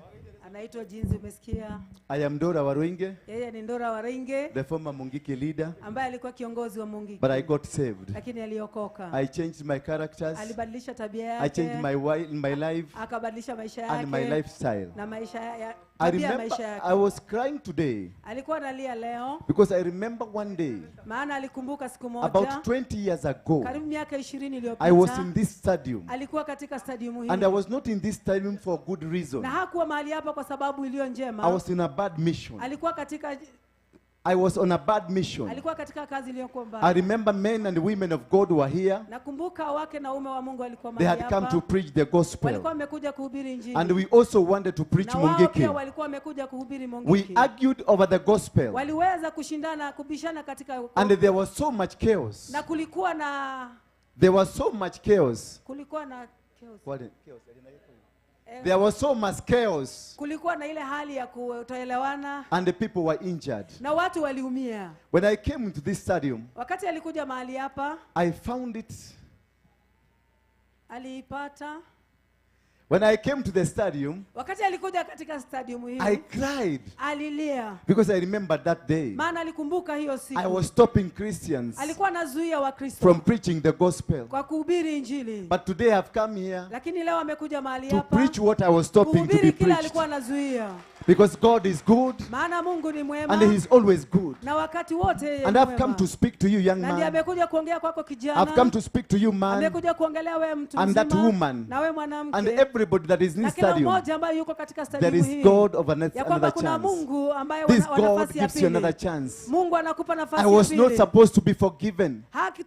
Anaitwa jinsi umesikia. I am Dora Waruinge, Yeye ni Ndora Waruinge the former Mungiki leader, ambaye alikuwa kiongozi wa Mungiki. but I got saved. Lakini aliokoka. I changed my characters. Alibadilisha tabia I changed yake. my life Akabadilisha maisha yake. and my lifestyle. Na maisha ya I tabia ya remember maisha yake. I was crying today Alikuwa analia leo because I remember one day, maana alikumbuka siku moja about 20 years ago, karibu miaka 20 I was iliyopita in this stadium. alikuwa katika stadium hii And I was not in this stadium for good reason. na hakuwa mahali hapa kwa sababu iliyo njema. I was in a bad mission. Alikuwa katika I was on a bad mission. alikuwa katika kazi iliyokuwa I mbaya. remember men and women of God were here. Nakumbuka wake na ume wa Mungu walikuwa They mahali had come hapa. to preach the gospel. Walikuwa wamekuja kuhubiri injili. And we also wanted to preach na wao Mungiki. pia walikuwa wamekuja kuhubiri We Mungiki. argued over the gospel. Waliweza kushindana kubishana katika And there was so much chaos. na kulikuwa na There was so much chaos. kulikuwa na chaos. What? There was so much chaos. Kulikuwa na ile hali ya kutoelewana And the people were injured. na watu waliumia. When I came into this stadium, Wakati alikuja mahali hapa I found it. aliipata. When I came to the stadium, Wakati alikuja katika stadium hii I cried alilia, because I remembered that day. maana alikumbuka hiyo siku. I was stopping Christians Alikuwa anazuia Wakristo from preaching the gospel. kwa kuhubiri injili, But today I've come here lakini leo amekuja mahali to hapa preach what I was stopping to be kuhubiri kile preached. alikuwa anazuia. Because God is good Maana Mungu ni mwema and He is always good. na wakati wote yeye And ni I've come mwema. to speak to you, young Na ndiye man. amekuja kuongea kwako kijana. I've come to speak to you, man, Amekuja kuongelea wewe mtu and that mzima, woman, na wewe mwanamke and everybody that is in na this kila stadium. mmoja ambaye yuko katika There stadium is hii God of ya kwamba another kuna chance. Mungu ambaye This wa God nafasi ya gives you another pili. chance. Mungu anakupa nafasi I ya was not pili. supposed to be forgiven.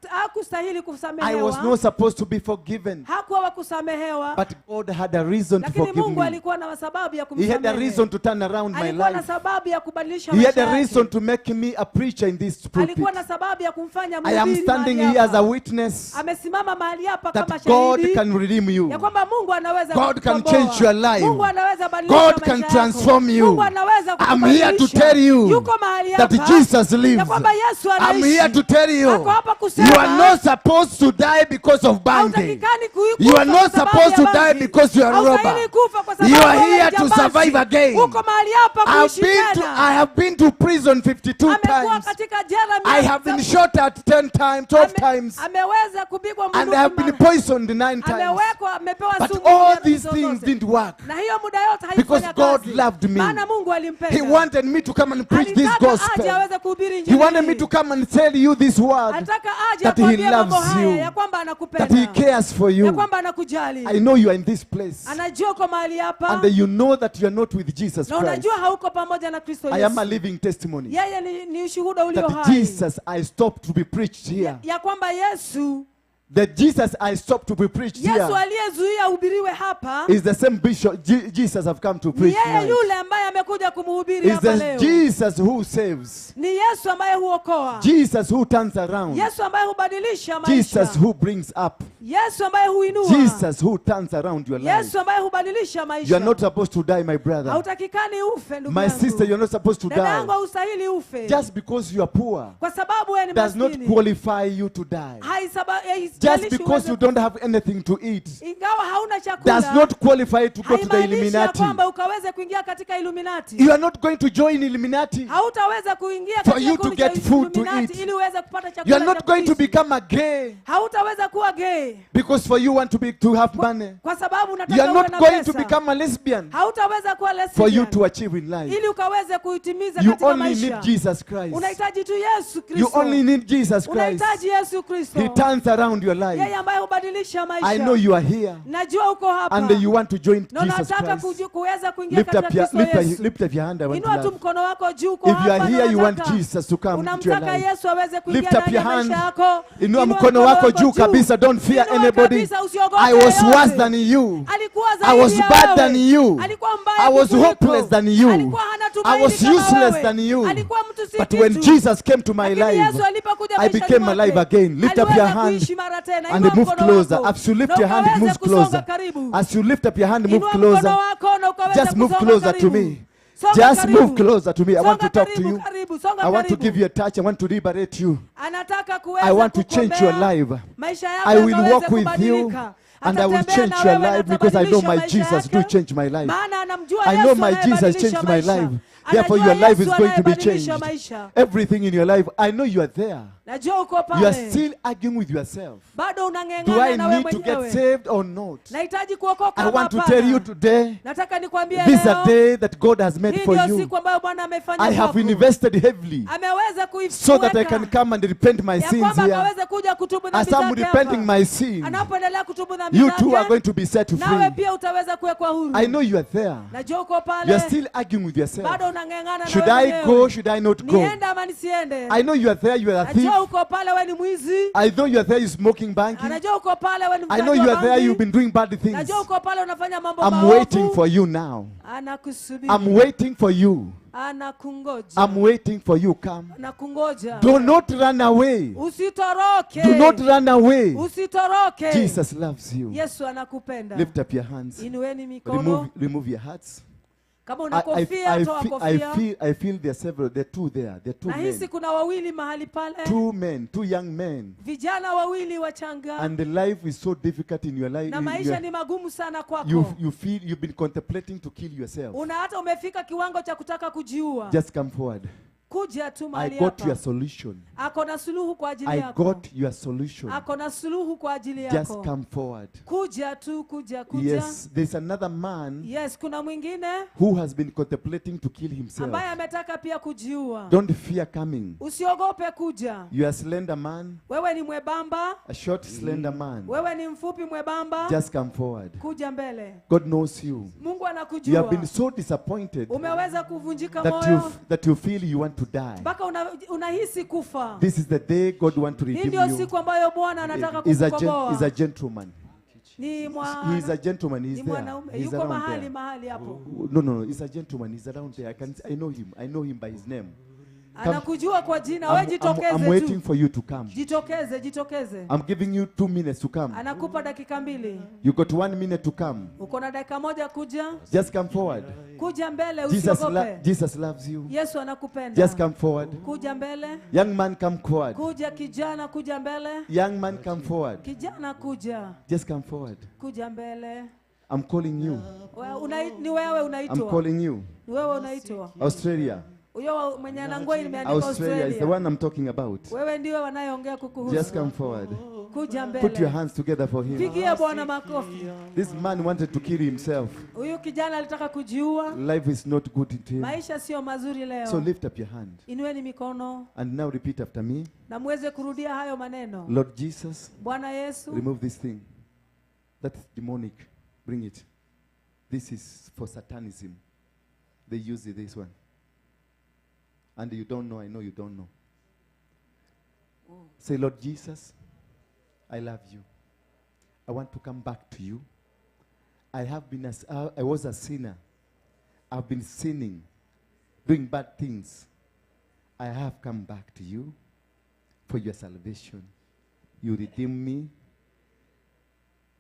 Hakustahili I was kusamehewa. not supposed to be forgiven. Hakuwa wa kusamehewa. But God had a reason to Lakini forgive Mungu me. alikuwa na sababu ya He had a kumsamehe. reason to turn around my Alikuwa na life. sababu ya kubadilisha He had maisha a yake. reason to make me a preacher in this pulpit. Alikuwa na sababu ya kumfanya I am mhubiri standing mahali here as hapa. a witness Amesimama mahali hapa kama that God shahidi can redeem you. ya kwamba Mungu anaweza God can kukukomboa. change your life. Mungu anaweza badilisha God maisha can yako. transform you. Mungu anaweza I'm here to kukubadilisha. tell you Yuko mahali that hapa Jesus lives. ya kwamba Yesu I'm anaishi. here to tell you Ako hapa kusema you are not supposed to die because of bangi. hautakikani kufa You are kwa not sababu supposed ya to die bangi. because you are a robber. Haustahili kufa kwa sababu You are wewe ni here to jambazi. survive again. Uko mahali hapa kuishi tena. I have been to prison 52 Amekuwa times. katika jela I have been shot at 10 times, 12 times, ameweza kupigwa and bunduki I have been mara- poisoned 9 times. amewekwa amepewa But sumu all mara these hizo things zote. didn't work Na hiyo muda yote because haikufanya God kazi. loved me. Maana Mungu alimpenda. He wanted me to come and preach this Alitaka aje gospel. aweze kuhubiri He injili wanted hii. me to come and tell you this word Alitaka aje that He akwambie mambo loves haya you, ya kwamba that anakupenda. He cares for Ya you. kwamba anakujali. I know you are in this place, Anajua uko mahali hapa and you know that you are not with Jesus na Christ. unajua hauko pamoja na Kristo I am a Yesu. living testimony Yeye ni ushuhuda ulio that hai Jesus I stopped to be preached here. ya kwamba Yesu The Jesus I stopped to be preached Yesu here aliyezuia uhubiriwe hapa is the same bishop Jesus I've come to ni preach yeye tonight. yule ambaye amekuja kumhubiri Is hapa the leo. Jesus who saves, Ni Yesu ambaye huokoa. Jesus who turns around, Yesu ambaye hubadilisha maisha. Jesus who brings up, Yesu ambaye huinua. Jesus who turns around your life. Yesu ambaye hubadilisha You maisha. are not supposed to die, my brother. Hautakikani ufe ndugu My yangu. sister, you're not supposed to Dada die. yangu haustahili ufe. Just because you are poor Kwa sababu wewe ni does not maskini. qualify you to die. Just Haijalishi because uweze you don't have anything to eat ingawa hauna chakula does not qualify to go to the haimaanishi ya Illuminati. kwamba ukaweze kuingia katika Illuminati. You are not going to join Illuminati. Hautaweza kuingia For katika you to kundi cha get food to Illuminati eat. ili uweze kupata You chakula are cha not going to kuishi. become a gay Hautaweza kuwa gay because for you want to be to have money. kwa sababu You unataka are uwe not na going to pesa. become a lesbian Hautaweza kuwa for you lesbian to achieve in life. ili ukaweze kuitimiza You katika only maisha. need Jesus Christ. Unahitaji tu Yesu You Kristo. only need Jesus Christ. Unahitaji Yesu Kristo. He turns around your Yeye life. ambaye hubadilisha maisha. I know you are here Najua uko hapa. and you want to join na Jesus unataka Christ. kuweza kuingia Lift katika up your Kristo lift Yesu. up, lift up your hand. I want to Inua tu laugh. mkono wako juu uko If you hapa are na here, you want unataka- Jesus to come into your unamtaka life. Yesu aweze kuingia Lift up ndani ya your hand. maisha yako. Inua mkono wako juu kabisa. Don't fear Inua anybody. kabisa, usiogope I was yeyote. worse than you. Alikuwa I zaidi was ya bad wewe. than you. Alikuwa mbaya I was kukuliko. hopeless than you. Alikuwa hana I tumaini was kama useless wewe. than you. Alikuwa mtu si But when kitu. Jesus came to my Lakini life, Yesu alipokuja I maishani became mwake, alive again. Lift up your aliweza hand kuishi mara tena. and Inua move mkono closer. wako. As you lift Na your hand, ukaweze move kusonga closer. karibu. As you lift up your hand, move Inua mkono closer. wako na ukaweze Just move kusonga closer to karibu. me. Songa Just karibu. move closer to me. I want to Songa talk to karibu, you. karibu, songa I want to karibu. give you a touch. I want to liberate you. Anataka kuweza I want to change your kukuombea. life. Maisha yako I will yakaweze walk with you kubadilika. and I will Atatembea change na your wewe na life because I know atabadilisha my maisha Jesus do yake. change my life. Maana anamjua I know Yesu my Jesus anayebadilisha changed my maisha. life. Therefore, Anajua your life is Yesu going to be anayebadilisha changed. maisha. Everything in your life, I know you are there. Najua uko You are pale. still arguing with yourself. Bado Do I unang'eng'ana na wewe need to get mwenyewe. saved or not? Nahitaji kuokoka I ama want to tell you hapana? today, Nataka nikwambie this is a leo, day that God has made hii for ndio you. siku ambayo Bwana amefanya I have kwako. invested heavily Ameweza so that I kuiweka can come and repent my ya sins kwamba here. akaweze kuja kutubu As dhambi I'm zake repenting hapa. my sin, Anapoendelea kutubu dhambi you too are zake, going to be set nawe free. pia utaweza kuwekwa huru. I know you are there. Najua uko You pale, are still arguing with yourself. bado unang'eng'ana na Should wewe I mwenyewe. go? Should I not go? Niende ama nisiende? I know you are there. You are a thief. Najua uko pale, wewe ni mwizi. I know you are there. You're smoking bangi. Anajua uko pale, wewe ni I know mvutaji you wa are there. bangi. You've been doing bad things. Najua uko pale unafanya mambo I'm maovu. waiting for you now. Anakusubiri. I'm waiting for you. Anakungoja. I'm waiting for you. Come. Anakungoja. Do not run away. Usitoroke. Do not run away. Usitoroke. Jesus loves you. Yesu anakupenda. Lift up your hands. Inueni mikono. Remove your hats. Kama una kofia, toa kofia. I feel there are several. There are two there. There are two Nahisi men. kuna wawili mahali pale. Two men. Two young men. Vijana wawili wachanga. And the life is so difficult in your life. Na maisha ni magumu sana kwako. You feel you've been contemplating to kill yourself. Una hata umefika kiwango cha kutaka kujiua. Just come forward. Kuja tu I mahali got your hapa. solution. Ako na suluhu kwa ajili I yako. got your solution. Ako na suluhu kwa ajili Just yako. come forward. Kuja tu, kuja, kuja. Yes, there's another man Yes, kuna mwingine who has been contemplating to kill himself. ambaye ametaka pia kujiua. Don't fear coming. Usiogope kuja. You are a slender man, Wewe ni mwebamba, a short, slender man. wewe ni mfupi mwebamba. Just come forward. Kuja mbele. God knows you. Mungu You have anakujua. been so disappointed Umeweza kuvunjika that moyo you feel you want to die. mpaka unahisi kufa. This is the day God wants to Hii redeem ndio you. siku ambayo Bwana anataka He's a kukukomboa. gentleman. Ni He's a gentleman. He's ni there. mwanaume He's yuko around mahali there. mahali hapo. No, no, no. He's a gentleman. He's around there. I know him. I know him by his name. Come. Anakujua kwa jina. Wewe I'm jitokeze waiting tu. for you to come. Jitokeze, jitokeze. I'm giving you 2 minutes to come. Anakupa dakika 2. You got 1 minute to come. Uko na dakika 1 kuja. Just come forward. Kuja mbele usiogope. Jesus loves you. Yesu anakupenda. Just come forward. Kuja mbele. Young man, come forward. Kuja kijana, kuja mbele. Young man, come forward. Kijana kuja. Just come forward. Kuja mbele. I'm calling you. Ni wewe I'm unaitwa. calling you. Ni wewe unaitwa. Australia. Huyo mwenye ana nguo imeandikwa Australia is the Australia. one I'm talking about. Wewe ndiwe wanayeongea kukuhusu. Just come forward. Kuja Put your mbele. hands together for him. Pigia Bwana makofi. This man wanted to kill himself. Huyu kijana alitaka kujiua. Life is not good to him. Maisha sio mazuri leo. So lift up your hand Inueni mikono and now repeat after me. na muweze kurudia hayo maneno. Lord Jesus, Bwana Yesu, remove this thing. That's demonic. Bring it. This is for satanism. They use it, this one. And you don't know, I know you don't know. Say, Lord Jesus, I love you. I want to come back to you. I was a sinner. I've been sinning, doing bad things. I have come back to you for your salvation. You redeem me.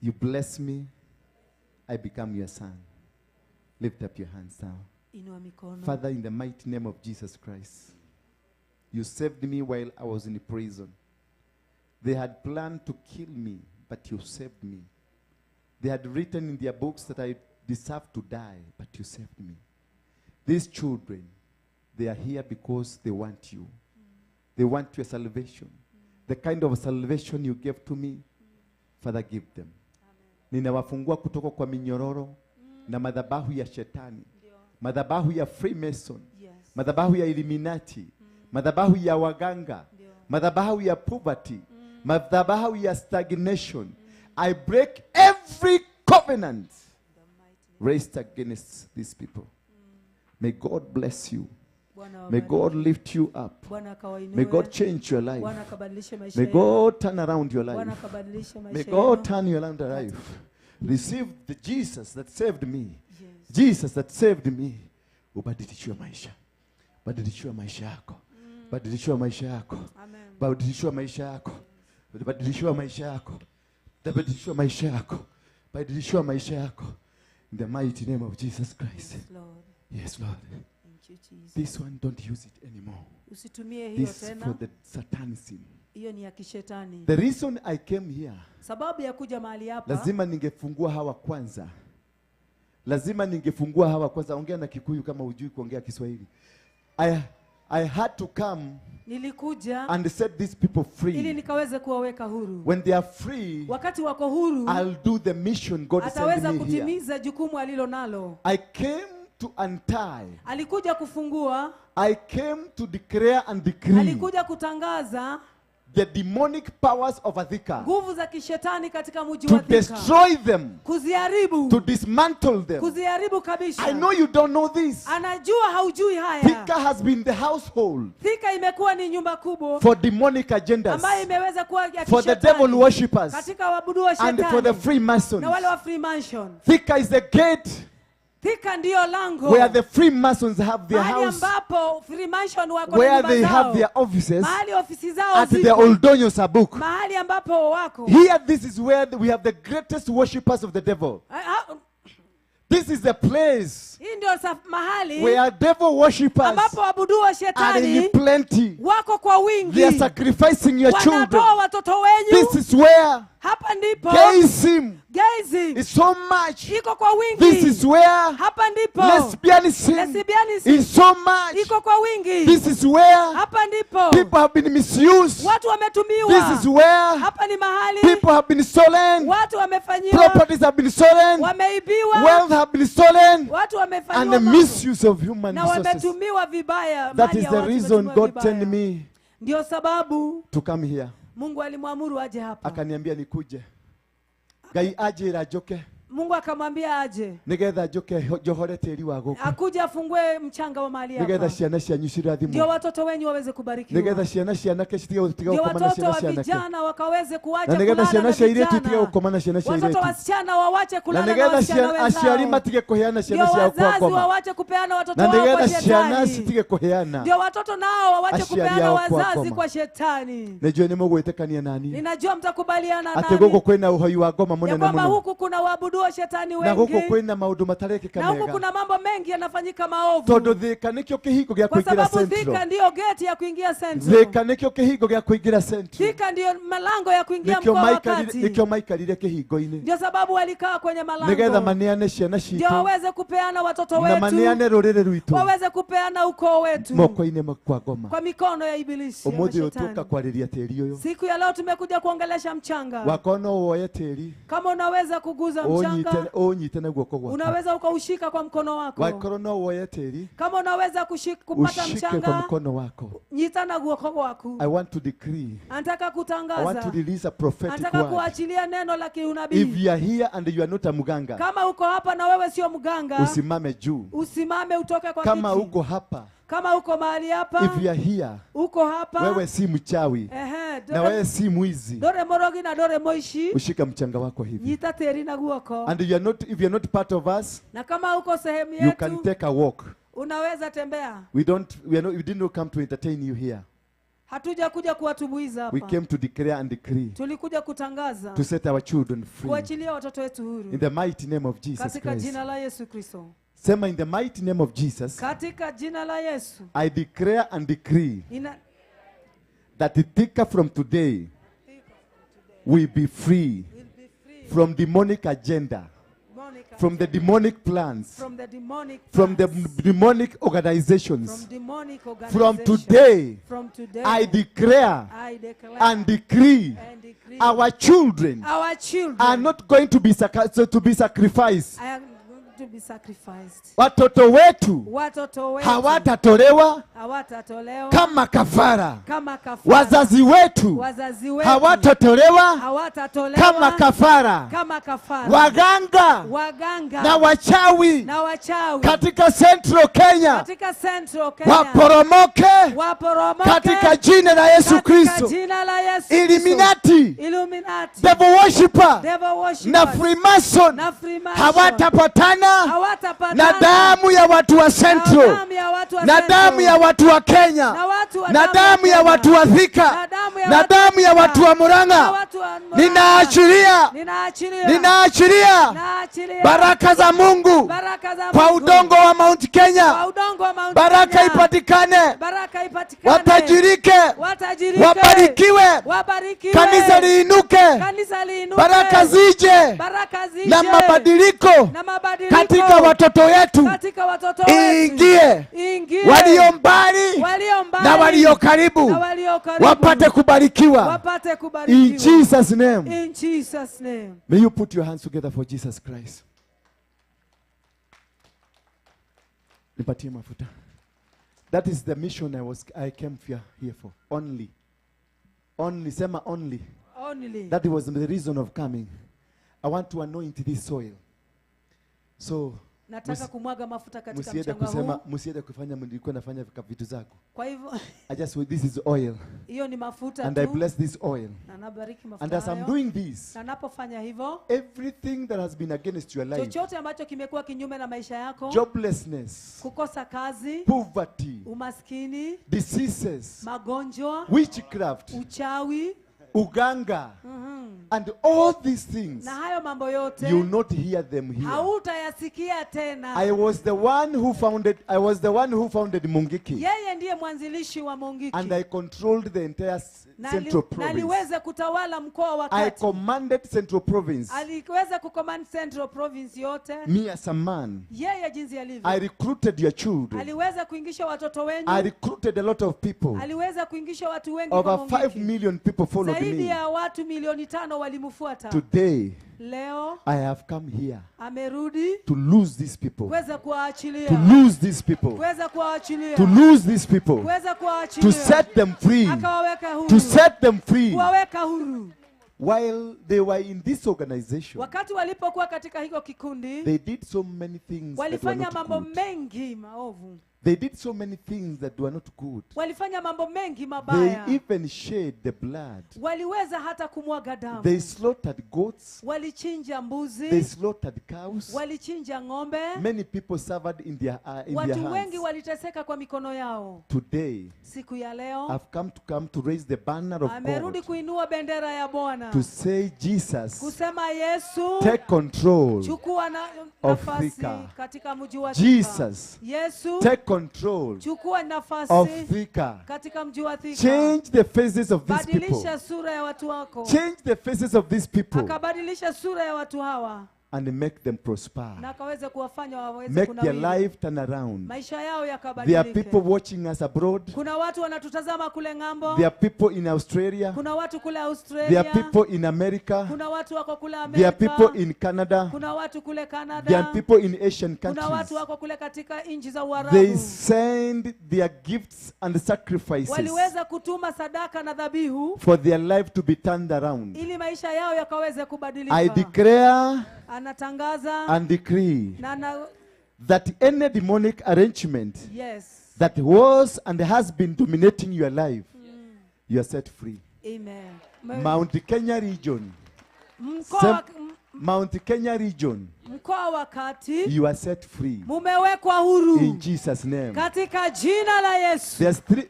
You bless me. I become your son. Lift up your hands now. Inua mikono. Father, in the mighty name of Jesus Christ, you saved me while I was in prison. They had planned to kill me, but you saved me. They had written in their books that I deserve to die, but you saved me. These children, they are here because they want you. They want your salvation. The kind of salvation you gave to me, Father, give them. Ninawafungua kutoka kwa minyororo na madhabahu ya shetani, madhabahu ya Freemason, madhabahu ya Illuminati, madhabahu ya waganga, madhabahu ya poverty, madhabahu ya stagnation. I break every covenant raised against these people. May God bless you. May God lift you up. May God change your life. May God turn around your life. May God turn your life. Receive the Jesus that saved me. Jesus that saved me. Ubadilishiwe maisha. Badilishiwe maisha yako. Badilishiwe maisha yako. Badilishiwe maisha yako. Badilishiwe maisha yako. Badilishiwe maisha yako. Badilishiwe maisha yako. In the mighty name of Jesus Christ. Yes, Lord. Yes, Lord. Thank you, Jesus. This one, don't use it anymore. Usitumie hiyo This tena. for the satanism. Hiyo ni ya kishetani. The reason I came here, Sababu ya kuja mahali hapa, lazima ningefungua hawa kwanza. Lazima ningefungua hawa kwanza. Ongea na Kikuyu kama hujui kuongea Kiswahili. I had to come nilikuja and set these people free. ili nikaweze kuwaweka huru. When they are free, Wakati wako huru, I'll do the mission God sent ataweza me here. kutimiza jukumu alilo nalo. I came to untie. Alikuja kufungua, I came to declare and decree alikuja kutangaza the demonic powers of Thika, nguvu za kishetani katika mji to wa Thika, destroy them, kuziharibu, to dismantle them. kuziharibu kabisa. I know you don't know this. Anajua haujui haya. Thika has been the household Thika imekuwa ni nyumba kubwa for demonic agendas, ambayo imeweza kuwa ya for the kishetani, devil worshippers, katika waabudu wa and for the shetani Freemasons. na wale wa Freemason. Thika is the gate Thika ndiyo lango where the Freemasons have their mahali house, ambapo Freemason wako na where nyumba they have zao, their offices, mahali ofisi zao at the ziko, Oldonyo Sabuk. mahali ambapo wako. Here, this is where we have the greatest worshippers of the devil. This is the place Hii ndio mahali where devil worshippers ambapo waabudu wa are in shetani plenty. wako kwa wingi, They are sacrificing your children. wanatoa watoto wenyu. This is where Hapa ndipo gayism gayism Lesbianism is so much. Iko kwa wingi. This is where hapa ndipo lesbianism is so much. Iko kwa wingi. This is where hapa ndipo people have been misused. Watu wametumiwa. This is where hapa ni mahali people have been stolen. Watu wamefanyiwa. Properties have been stolen. Wameibiwa. Wealth have been stolen. Watu wamefanyiwa. And the misuse of human na resources. wametumiwa vibaya. That is the reason God sent me. Ndio sababu to come here. Mungu alimwamuru aje hapa. Akaniambia nikuje. Ngai ajira njoke. Mungu akamwambia aje. Nigetha njoke njohore tĩri wa gũkũ. Akuja afungue mchanga wa mahali hapa. Nigetha ciana cianyu cirathimwo. Ndio watoto wenyu waweze kubarikiwa. Nigetha ciana cia anake citige gũkoma na ciana cia anake. Vijana wakaweze kuacha kulala. Na nigetha ciana cia airĩtu itige itige gũkoma na ciana cia airĩtu. Watoto wasichana wawache kulala na wasichana wenzao. Na nigetha aciari matige kuheana ciana ciao kwa ngoma. ngoma. Wawache kupeana watoto wao kwa shetani. Na nigetha ciana citige kuheana. Ndio watoto nao wawache kupeana wazazi kwa shetani. Najua nĩmũgwĩtĩkania nani. Ninajua mtakubaliana nani. Atĩ gũkũ kwĩna ũhoi wa ngoma mũnene mũno. Kwamba huku kuna waabudu shetani wengi. Na huku kwĩna maũndũ matarekĩka mega. Na huku kuna mambo mengi yanafanyika maovu. Tondũ Thika nĩkĩo kĩhingo gĩa kũingĩra Central. Kwa sababu Thika ndio gate ya kuingia Central. Thika nĩkĩo kĩhingo gĩa kũingĩra Central. Thika ndio malango ya kuingia mkoa wa kati. Nĩkĩo maikarire kĩhingo-inĩ. Ndio sababu walikaa kwenye malango. Nĩgetha maneane ciana citũ. Ndio waweze kupeana watoto wetu. Na maneane rũrĩrĩ rwitũ. Waweze kupeana ukoo wetu. Moko-inĩ kwa ngoma. Kwa mikono ya ibilisi. Ũmũthĩ ũyũ tũka kwarĩria tĩri ũyũ. Siku ya leo tumekuja kuongelesha mchanga. Wakorwo no woye tĩri. Kama unaweza kuguza mchanga. Unyite na guoko gwako. Unaweza ukaushika kwa mkono wako. Wakorwo no woye tĩri. Kama unaweza kupata mchanga. Ushike kwa mkono wako. Nyita na guoko gwako. I want to decree. Anataka kutangaza. I want to release a prophetic word. Anataka kuachilia neno la kiunabii. If you are here and you are not a muganga. Kama uko hapa na wewe sio mganga. Usimame juu. Usimame utoke kwa kiti. Kama uko hapa. Kama uko mahali hapa. If you are here. Uko hapa. Wewe si mchawi. Na wewe si mwizi. Dore morogi na dore moishi. Ushika mchanga wako hivi. Nyita teri na guoko. And you are not, if you are not part of us. Na kama uko sehemu yetu. You can take a walk. Unaweza tembea. We didn't come to entertain you here. Hatuja kuja kuwatumbuiza hapa. We came to declare and decree. Tulikuja kutangaza. To set our children free. Kuachilia watoto wetu huru. In the mighty name of Jesus Katika Christ. jina la Yesu Kristo. Sema, in the mighty name of Jesus. Katika jina la Yesu. I declare and decree. That Thika from today will be free from demonic agenda. From the demonic plans, from the demonic organizations, from today, I declare and decree, our children are not going to be sacrificed. Watoto wetu hawatatolewa kama kafara. Wazazi wetu hawatatolewa kama kafara. Waganga na wachawi katika Central Kenya waporomoke katika jina la Yesu Kristo. Illuminati, devil worshipper na Freemason hawatapatana na damu ya watu wa Central, na damu ya watu wa Kenya, na damu ya watu wa Thika, na damu ya watu wa Murang'a. Ninaachilia, ninaachilia baraka za Mungu kwa udongo wa Mount Kenya. Baraka ipatikane, watajirike, wabarikiwe, kanisa liinuke, baraka zije na mabadiliko katika watoto wetu ingie, walio mbali na walio karibu wapate kubarikiwa. In Jesus name. In Jesus name. May you put your hands together for Jesus Christ. Nipatie mafuta. That is the mission I came here for. Only. Only. Sema only. Only. That was the reason of coming. I want to anoint this soil. So nataka kumwaga mafuta katika mchanga huu. Msiende kufanya nilikuwa nafanya vitu zako. Kwa hivyo I just, this is oil. Hiyo ni mafuta And tu. I bless this oil. Na nabariki mafuta. And as I'm doing this, na napofanya hivyo, everything that has been against your life, chochote ambacho kimekuwa kinyume na maisha yako, joblessness, kukosa kazi, poverty, umaskini, diseases, magonjwa, witchcraft, uchawi, uganga, And all these things, Na hayo mambo yote you will not hear them here. hautayasikia tena. I was the one who founded, I was the one who founded Mungiki. Yeye ndiye mwanzilishi wa Mungiki. And I controlled the entire Na Central Province. aliweza kutawala mkoa wa I kati. commanded Central Province. Aliweza kucommand Central Province yote. Me as a man. Yeye jinsi alivyo. I recruited your children. Aliweza kuingisha watoto I wenu. recruited a lot of people. Aliweza kuingisha watu wengi kwa Over Mungiki. 5 million people followed Zaidi me. ya watu milioni 5 walimfuata. Today, Leo I have come here amerudi to lose these people. kuweza kuwaachilia. To lose these people. Kuweza kuwaachilia. To lose these people. Kuweza kuwaachilia. To set them free. Akawaweka huru. To set them free. Kuwaweka huru. While they were in this organization, Wakati walipokuwa katika hiko kikundi, they did so many things that were walifanya not mambo good. mengi maovu. They did so many things that were not good. Walifanya mambo mengi They mabaya. even shed the blood. Waliweza hata kumwaga damu. They slaughtered goats. Walichinja They mbuzi, slaughtered cows. walichinja ng'ombe. Many people suffered in their Watu wengi hands. waliteseka kwa mikono yao. Today, Siku ya leo I've come to raise the banner of amerudi God kuinua bendera ya Bwana, to say, Jesus, kusema Yesu, take control chukua of nafasi Thika. katika mji wa Thika. Jesus, Yesu, take control chukua nafasi of Thika. katika mji wa Thika. Change the faces of these people. Badilisha sura ya watu wako. Change the faces of these people Akabadilisha sura ya watu hawa and make them prosper. na akaweza kuwafanya waweze Make their kunawiri. life turn around. Maisha yao There are yakabadilike. people watching us abroad. Kuna watu wanatutazama kule ng'ambo. There are people in Australia. Kuna watu kule There are Australia. people in America. Kuna watu wako kule There are Amerika. people in Canada. Kuna watu kule Canada. There are people in Asian Kuna countries. watu wako kule katika nchi za They Uarabu. send their gifts and sacrifices Waliweza kutuma sadaka na dhabihu for their life to be turned around. ili maisha yao yakaweze kubadilika. I declare Anatangaza and decree na that any demonic arrangement yes. that was and has been dominating your life, you are set free. Amen. Mount Kenya region. Mkoa Mount Kenya region, mkoa wa kati you are set free mumewekwa huru in Jesus' name. katika jina la Yesu.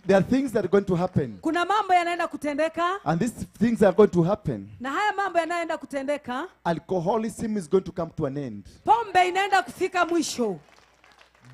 There are things that are going to happen, Kuna mambo yanaenda kutendeka and these things are going to happen. na haya mambo yanaenda kutendeka. Alcoholism is going to come to an end. Pombe inaenda kufika mwisho.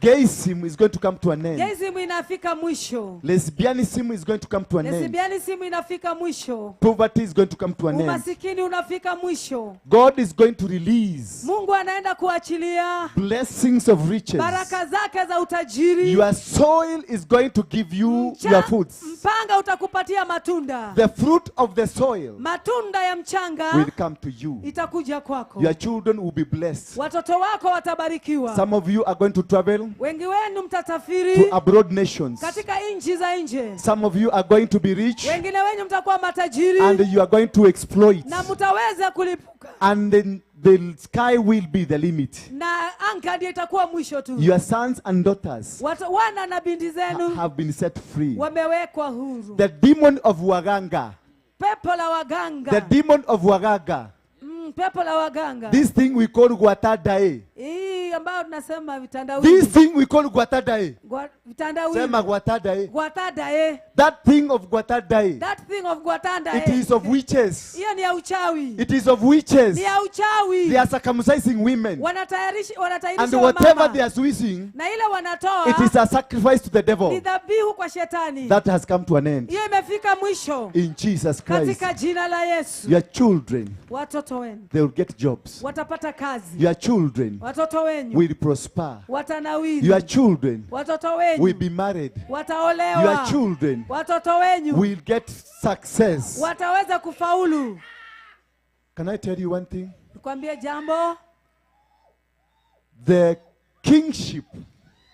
Gayism is going to come to an end. Gayism inafika mwisho. Lesbianism is going to come to an end. Lesbianism inafika mwisho. Poverty is going to come to an end. Umasikini unafika mwisho. God is going to release Mungu anaenda kuachilia blessings of riches. baraka zake za utajiri. Your soil is going to give you your fruits. Mpanga utakupatia matunda. The fruit of the soil Matunda ya mchanga will come to you. itakuja kwako. Your children will be blessed. Watoto wako watabarikiwa. Some of you are going to travel Wengi wenu mtasafiri to abroad nations. katika nchi za nje. Some of you are going to be rich Wengine wenu mtakuwa matajiri and you are going to exploit. na mtaweza kulipuka And then the sky will be the limit. na anga ndiyo itakuwa mwisho tu. Your sons and daughters Wana na binti zenu have been set free. wamewekwa huru. The demon of Waganga, Pepo la waganga. the demon of Wagaga, Pepo la waganga. this thing we call Guatadae, Hii ambayo tunasema vitandawili. this thing we call Guatadae, Vitandawili. sema Guatadae, Guatadae. that thing of Guatadae, That thing of Guatadae. it is of witches, Hiyo ni ya uchawi. it is of witches. Ni ya uchawi. They are circumcising women, Wanatayarisha and wanatayarisha whatever wamama. they are squeezing, Na ile wanatoa it is a sacrifice to the ni devil. dhabihu kwa shetani. That has come to an end. Hiyo imefika mwisho In Jesus Christ, katika jina la Yesu. your children, Watoto wenu they will get jobs. watapata kazi. Your children Watoto wenu will prosper. watanawiri. Your children Watoto wenu will be married. wataolewa. Your children Watoto wenu will get success. wataweza kufaulu. Can I tell you one thing? Nikwambie jambo, The kingship,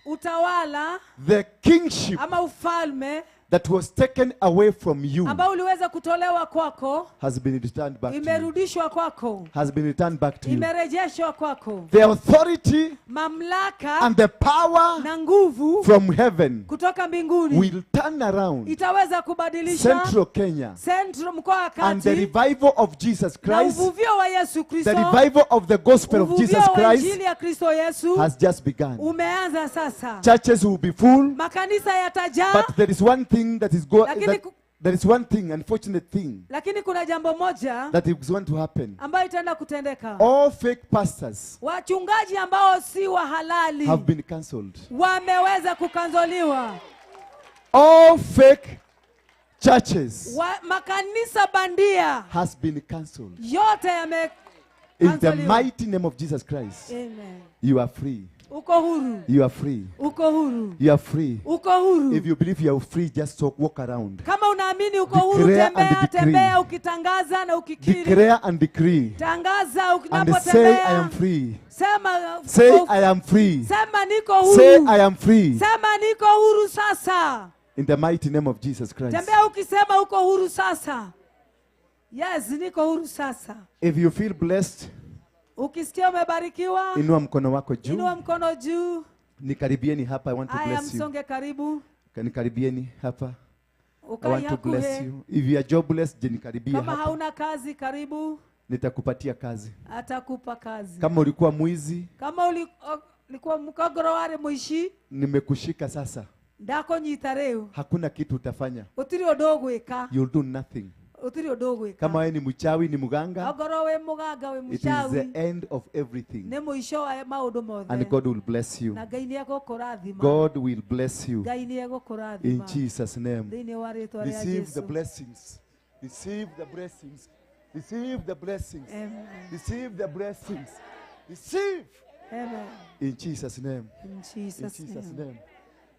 utawala the kingship ama ufalme that was taken away from you ambao uliweza kutolewa kwako has been returned back to you. imerudishwa kwako, Has been returned back to you. imerejeshwa kwako. The authority Mamlaka and the power na nguvu from heaven kutoka mbinguni will turn around itaweza kubadilisha Central Kenya Central mkoa wa and the kati revival of Jesus na Christ, uvuvio wa Yesu the Kristo, revival of the gospel of uvuvio Jesus wa Christ injili ya Kristo Yesu has just begun. umeanza sasa. Churches will be full, Makanisa yatajaa, but there is one thing that is going lakini that, There is one thing, unfortunate thing, Lakini kuna jambo moja that is going to happen. ambayo itaenda kutendeka. All fake pastors Wachungaji ambao si wa halali have been cancelled. wameweza kukanzoliwa. All fake churches Makanisa bandia has been cancelled. yote yame In the Canceliwa. mighty name of Jesus Christ, Amen. you are free. Uko huru. You are free. Uko huru. You are free. Uko huru. If you believe you are free, just talk, walk around. Kama unaamini uko huru, Declare and tembea, decree. tembea ukitangaza na ukikiri. Declare and decree. Tangaza And say, I am unapotembea. free. Sema, Say, I am free. sema niko huru. Say, I am free. Sema niko huru sasa. In the mighty name of Jesus Christ. Tembea ukisema uko huru sasa. Yes, niko huru sasa. If you feel blessed, Ukisikia umebarikiwa, inua mkono wako juu. inua mkono juu. Nikaribieni hapa, I want to Aya, bless you. msonge karibu. Nikaribieni hapa. I Ukai want to bless hakuhe. you. If you are jobless, je, nikaribie Kama hapa. hauna kazi, karibu, Nitakupatia kazi. atakupa kazi. Kama ulikuwa mwizi, Kama ulikuwa mkogoro wari muici, nimekushika sasa. ndakũnyita rĩu. Hakuna kitu utafanya. Gũtirĩ ũndũ ũgwĩka. You'll do nothing. Gũtirĩ ũndũ ũgwĩka. Kama wewe ni mchawi, ni mganga, Ongorwo wĩ mũganga, wĩ it is the mũchawi, end of everything. nĩ mũico wa maũndũ mothe. And God will bless you. Na Ngai nĩ egũkũrathima. God will bless you. Ngai nĩ In egũkũrathima. Jesus' name. Thĩinĩ wa rĩtwa rĩa Receive the Jesu. blessings. Receive the blessings. Receive the blessings. Amen. Receive the blessings. Receive. Amen. In Jesus' name. In Jesus' In Jesus' name. name.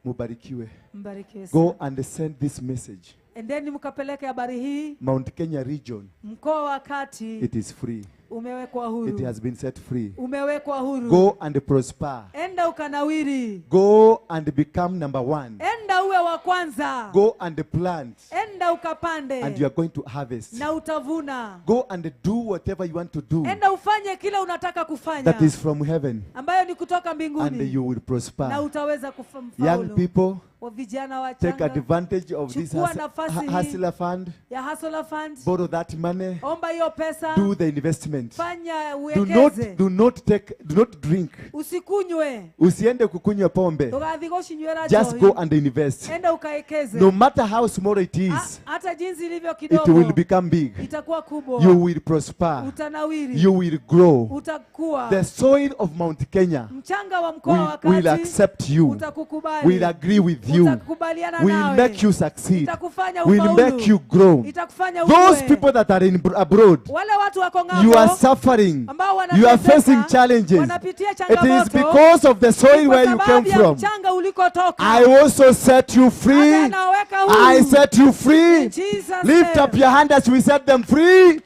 Mubarikiwe. Mbarikiwe Go sana. and send this message. Endeni mkapeleke habari hii Mount Kenya region, mkoa wa kati, it is free. umewekwa It huru, has been set free. umewekwa huru. Go and prosper. Enda ukanawiri, Go and become number one. enda uwe wa kwanza, Go and plant, enda ukapande and you are going to harvest. na utavuna. Go and do whatever you want to do Enda ufanye kile unataka kufanya that is from heaven, ambayo ni kutoka and mbinguni you will na prosper. utaweza Young kufaulu. people, Wa vijana take wachanga, advantage of this Chukua nafasi hii. Hustler Fund. ya Hustler Fund, Borrow that money. omba hiyo pesa, Do the investment. fanya Do uwekeze, not, do not take, do not drink. usikunywe, Usiende kukunywa pombe. ndũgathiĩ gũcinywĩra Just njohi. go and invest. Enda ukaekeze. No matter how small it is, Hata jinsi ilivyo it kidogo will become big. itakuwa kubwa. You will prosper. Utanawiri. You will grow. Utakuwa. The soil of Mount Kenya Mchanga wa mkoa wa will kati accept you, utakukubali. will agree with you, Utakubaliana will nawe. make you succeed, Itakufanya will ufaulu. make you grow. Itakufanya Those ukue. people that are in abroad, Wale watu wako ng'ambo you are suffering, ambao you are wanateseka, facing challenges. wanapitia It is changamoto because of the soil kwa where you sababu came ya from. mchanga ulikotoka. I also set you free. Hata anaweka huru. I set you free. In Jesus' Lift name. up your hand as we set them free.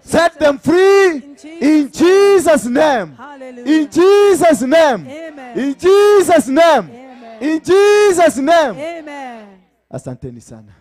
Set them free. In Jesus' name. Hallelujah. In Jesus' name. Amen. In Jesus' name. In Jesus' name. Amen. Asanteni sana.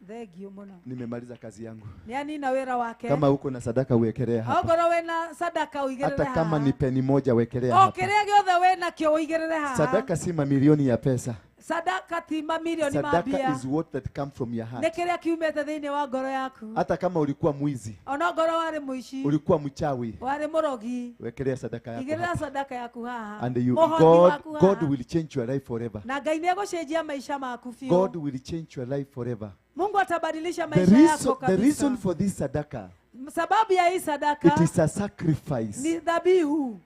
Thank you muno. Nimemaliza kazi yangu. Nĩanina wĩra wake. Kama uko na sadaka uwekelea hapa. Ongorwo wĩna sadaka ũigĩrĩre Hata kama haha. ni peni moja wekelea O hapa. kĩrĩa gĩothe wĩnakĩo ũigĩrĩre haha. Sadaka si mamilioni ya pesa. Sadaka ti mamilioni ma Sadaka mbia. is what that come from your Nĩ heart. kĩrĩa kiumĩte thĩinĩ wa ngoro yaku. Hata kama ulikuwa mwizi, Ona ngoro warĩ mũici, ulikuwa mchawi, warĩ mũrogi, wekelea sadaka yako igĩrĩra hapa. sadaka yaku haha. And you, Mũhothi God, waku God haha. will change your life forever. Na Ngai nĩegũcenjia maisha maku biũ. God will change your life forever. Mungu atabadilisha The maisha yako reason, the kabisa. reason for this sadaka, Sababu ya hii sadaka it is a sacrifice. ni dhabihu,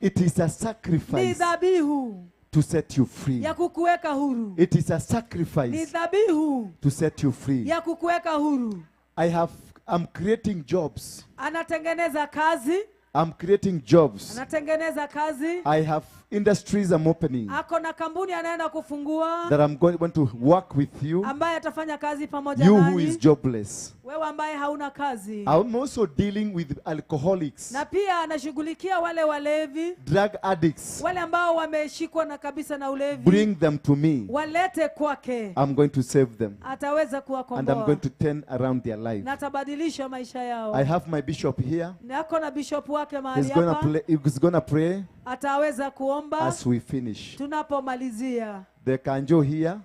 It is a ni sacrifice dhabihu to set you free. ya kukuweka huru, It is a ni sacrifice dhabihu to set you free. ya kukuweka huru. I'm creating jobs. Anatengeneza kazi, I'm creating jobs. anatengeneza kazi. I have industries I'm opening Ako na kampuni anaenda kufungua that I'm going want to work with you. ambaye atafanya kazi pamoja You who is nanyi, jobless. wewe ambaye hauna kazi. I'm also dealing with alcoholics, Na pia anashughulikia wale walevi, drug addicts. wale ambao wameshikwa na kabisa na ulevi, Bring them to me. walete kwake, I'm going to save them. ataweza And I'm kuwakomboa going to turn around their life. na atabadilisha maisha yao. I have my bishop here. Na ako na bishop wake mahali He's gonna hapa, play, he's gonna pray ataweza kuomba as we finish. tunapomalizia. The kanjo here,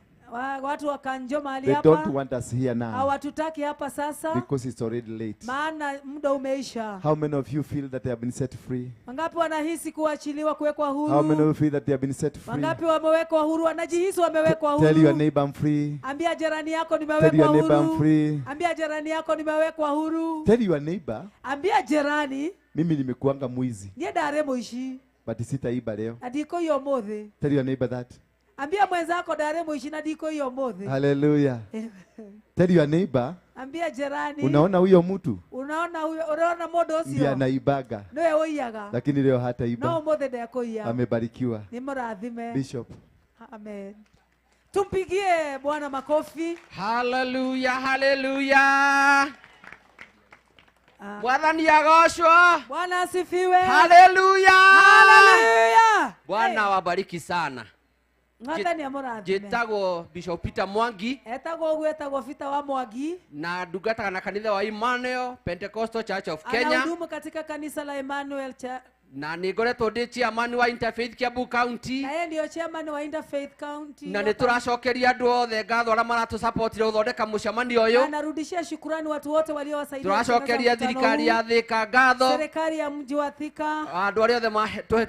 Watu wa Kanjo mahali They don't hapa want us here now hawatutaki hapa sasa, because it's already late. maana muda umeisha. How many of you feel that they have been set free? Wangapi wanahisi kuachiliwa, kuwekwa How many of huru? you feel that they have been set free? Wangapi wamewekwa huru, wanajihisi wamewekwa Tell your huru? neighbor I'm free. Ambia jirani yako Tell nimewekwa your neighbor I'm huru. free. Ambia jirani yako nimewekwa huru. Tell your neighbor Ambia jirani mimi nimekuanga mwizi niĩ ndarĩ mũici but sitaiba leo. na ndikũiya ũmũthĩ. Tell your neighbor that. Ambia mwenzako ndarĩ mũici na ndikũiya ũmũthĩ. Hallelujah. Tell your neighbor Ambia jirani, unaona huyo mtu unaona huyo, unaona mũndũ ndiye ũcio anaibaga nĩwe ũiyaga, lakini leo no hataiba. ũmũthĩ ndekũiya. Amebarikiwa. Nĩ mũrathime. Bishop. Amen. Tumpigie Bwana makofi. Haleluya, haleluya. Mwathani agocwo. Bwana asifiwe. Haleluya. Haleluya. Bwana wabariki sana. Mwathani amũrathime. Njĩtagwo Bishop Peter Mwangi Etagwo ũguo, etagwo Peter wa Mwangi. na ndungataga na kanitha wa Emmanuel Pentecostal Church of Kenya Anahudumu katika kanisa la Emmanuel cha na nĩ ngoretwo ndĩ chairman wa Interfaith Kiambu County na yeye ndio chairman wa Interfaith County. na nĩ tũracokeria andũ othe ngatho arĩa maratũsapotire gũthondeka mũcemanio ũyũ. Anarudishia shukurani watu wote waliowasaidia Tũracokeria kutengeneza thirikari mkutano ya Thika ngatho, huu. Serikali ya mji wa Thika, andũ arĩa othe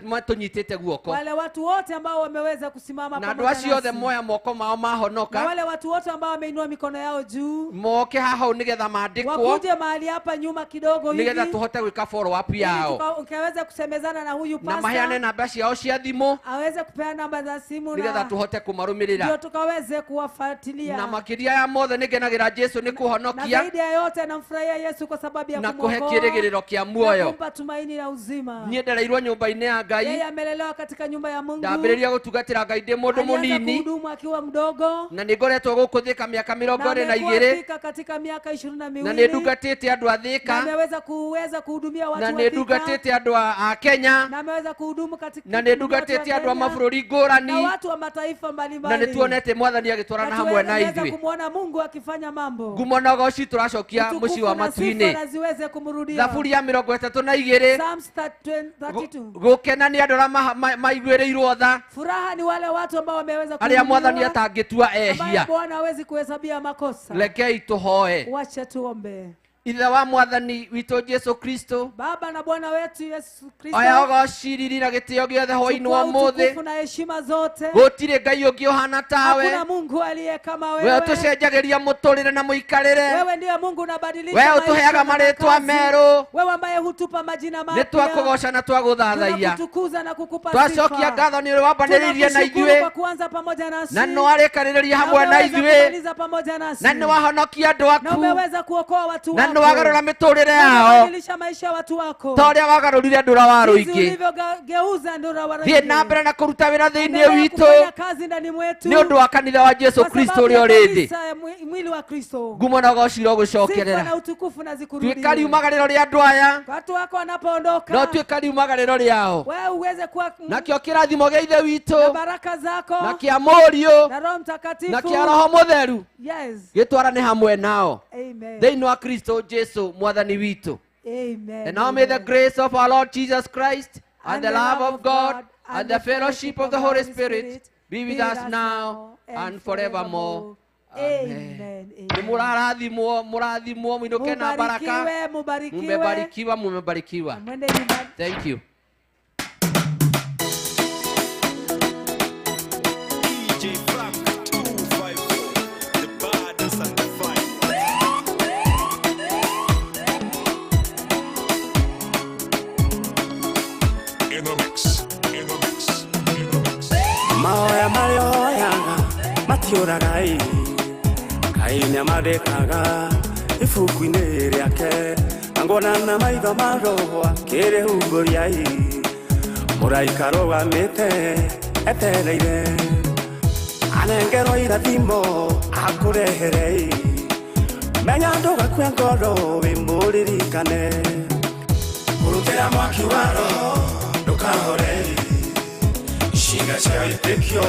matũnyitĩte guoko wale watu wote ambao wameweza kusimama na andũ pamoja acio othe nasi, moya moko mao na mahonoka wale watu wote ambao wameinua mikono yao juu moke haha ũũ nĩgetha mandĩkwo wakuje mahali hapa nyuma kidogo hivi nĩgetha tũhote gwĩka follow up ili yao ukaweza kusemezana na huyu na maheane pasta namba ciao cia thimũ aweze kupeana namba za simu nĩgetha na tũhote ndio kũmarũmĩrĩra tukaweze kuwafuatilia. na makĩria ya mothe nĩngenagĩra Jesu nĩ Na kũhonokia zaidi ya yote namfurahia Yesu kwa sababu ya na kũhe kumwokoa kĩĩrĩgĩrĩro kĩa na muoyo. kumpa tumaini la uzima. Niĩ ndereirwo nyũmba-inĩ ya Ngai, Yeye amelelewa katika nyumba ya Mungu, ndambĩrĩria gũtungatĩra Ngai ndĩ mũndũ alianza mũnini kuhudumu akiwa mdogo na nĩ ngoretwo gũkũ Thika mĩaka mĩrongo na ĩrĩ na amekuwa igĩrĩ Thika katika miaka ishirini na na nĩ miwili ndungatĩte andũ a na Thika ameweza kuweza kuhudumia watu na wa nĩ Thika ndungatĩte andũ a Kenya na ameweza kuhudumu katika na nĩ watu wa ndungatĩte andũ a Kenya mabũrũri na ngũrani watu wa mataifa na mbalimbali nĩ tuonete Mwathani agĩtwarana na hamwe na tuweza ithuĩ. kumwona Mungu akifanya mambo. Ngumo na ũgoci tũracokia mũciĩ wa Utukufu na sifa matu-inĩ. na ziweze kumrudia. Thaburi ya 32 Psalms 32. gũkena nĩ andũ arĩa maiguĩrĩirwo tha, Furaha ni wale watu ambao wameweza arĩa Mwathani kuhudumiwa, atangĩtua ambaye ehia. Bwana hawezi kuhesabia makosa. Rekei tũhoe. Wacha tuombe. Ithe wa Mwathani witũ Jesu Kristo, Baba na Bwana wetu Yesu Kristo, oya ũgoci riri na gĩtĩo gĩothe hwaĩ-inĩ wa chukua ũmũthĩ. utukufu na heshima zote. Gũtirĩ Ngai ũngĩ ũhana tawe. Hakuna Mungu aliye kama We wewe. ũtũcenjagĩria mũtũrĩre na mũikarĩre. Wewe ndiye Mungu unabadilisha We maisha ũtũheaga na marĩtwa makazi. merũ. Wewe ambaye hutupa majina Nĩ mapya. twakũgoca na twagũthathaiya. Tunakutukuza na kukupa Twacokia sifa. ngatho nĩ ũrĩa wambanĩrĩirie na Tunakushukuru ithuĩ kwa kuanza pamoja nasi na nĩ warĩkanĩrĩria na hamwe na umeweza ithuĩ kumaliza pamoja nasi na nĩ wahonokia andũ na aku umeweza kuokoa watu na nĩ wako wagarũra mĩtũrĩre na yao umebadilisha maisha ya watu wako ta ũrĩa wagarũrire ndũra wa jinsi rũingĩ. ulivyogeuza ndura wa Thiĩ na mbere na kũruta wĩra thĩinĩ Endelea witũ kufanya kazi ndani mwetu nĩ ũndũ wa kanitha wa Jesu kwa Kristo sababu ũrĩa ya ũrĩ thĩ. kanisa ya mwili wa Kristo. Ngumo na ũgoci Sifa na irogũcokerera. utukufu na zikurudie. Tuĩka riumagarĩro rĩa andũ aya Watu wako wanapoondoka, no tuĩka riumagarĩro rĩao wewe uweze kuwa nakĩo kĩrathimo gĩa Ithe na witũ baraka zako na kĩa Mũriũ na Roho Mtakatifu na kĩa Roho Mũtheru Yes. gĩtwarane hamwe nao Amen. thĩinĩ wa Kristo Jesu Mwathani witũ. Amen. And now may the grace of our Lord Jesus Christ and the love of God and the fellowship of the Holy Spirit be with us now and forevermore. Amen. Nĩ mũrarathimwo, mũrathimwo, mũinũke na baraka. Mubarikiwe, mubarikiwe. Mumebarikiwa, mumebarikiwa. Mwende nyumbani. Thank you. DJ Frank 254, the baddest and the finest. In the mix, in the mix, in the mix. Mahoya marĩa hoyaga matiũraga ĩ, Ngai nĩamandĩkaga ibuku-inĩ rĩake, na ngona na maitho ma roho akĩrĩhumbũria ĩ, mũraika arũgamĩte etereire anengerwo irathimo akũrehere ĩ, menya ndũgakue ngoro wĩmũririkane, kũrutĩra mwaki wa roho ndũkahore ĩ, icinga cia wĩtĩkio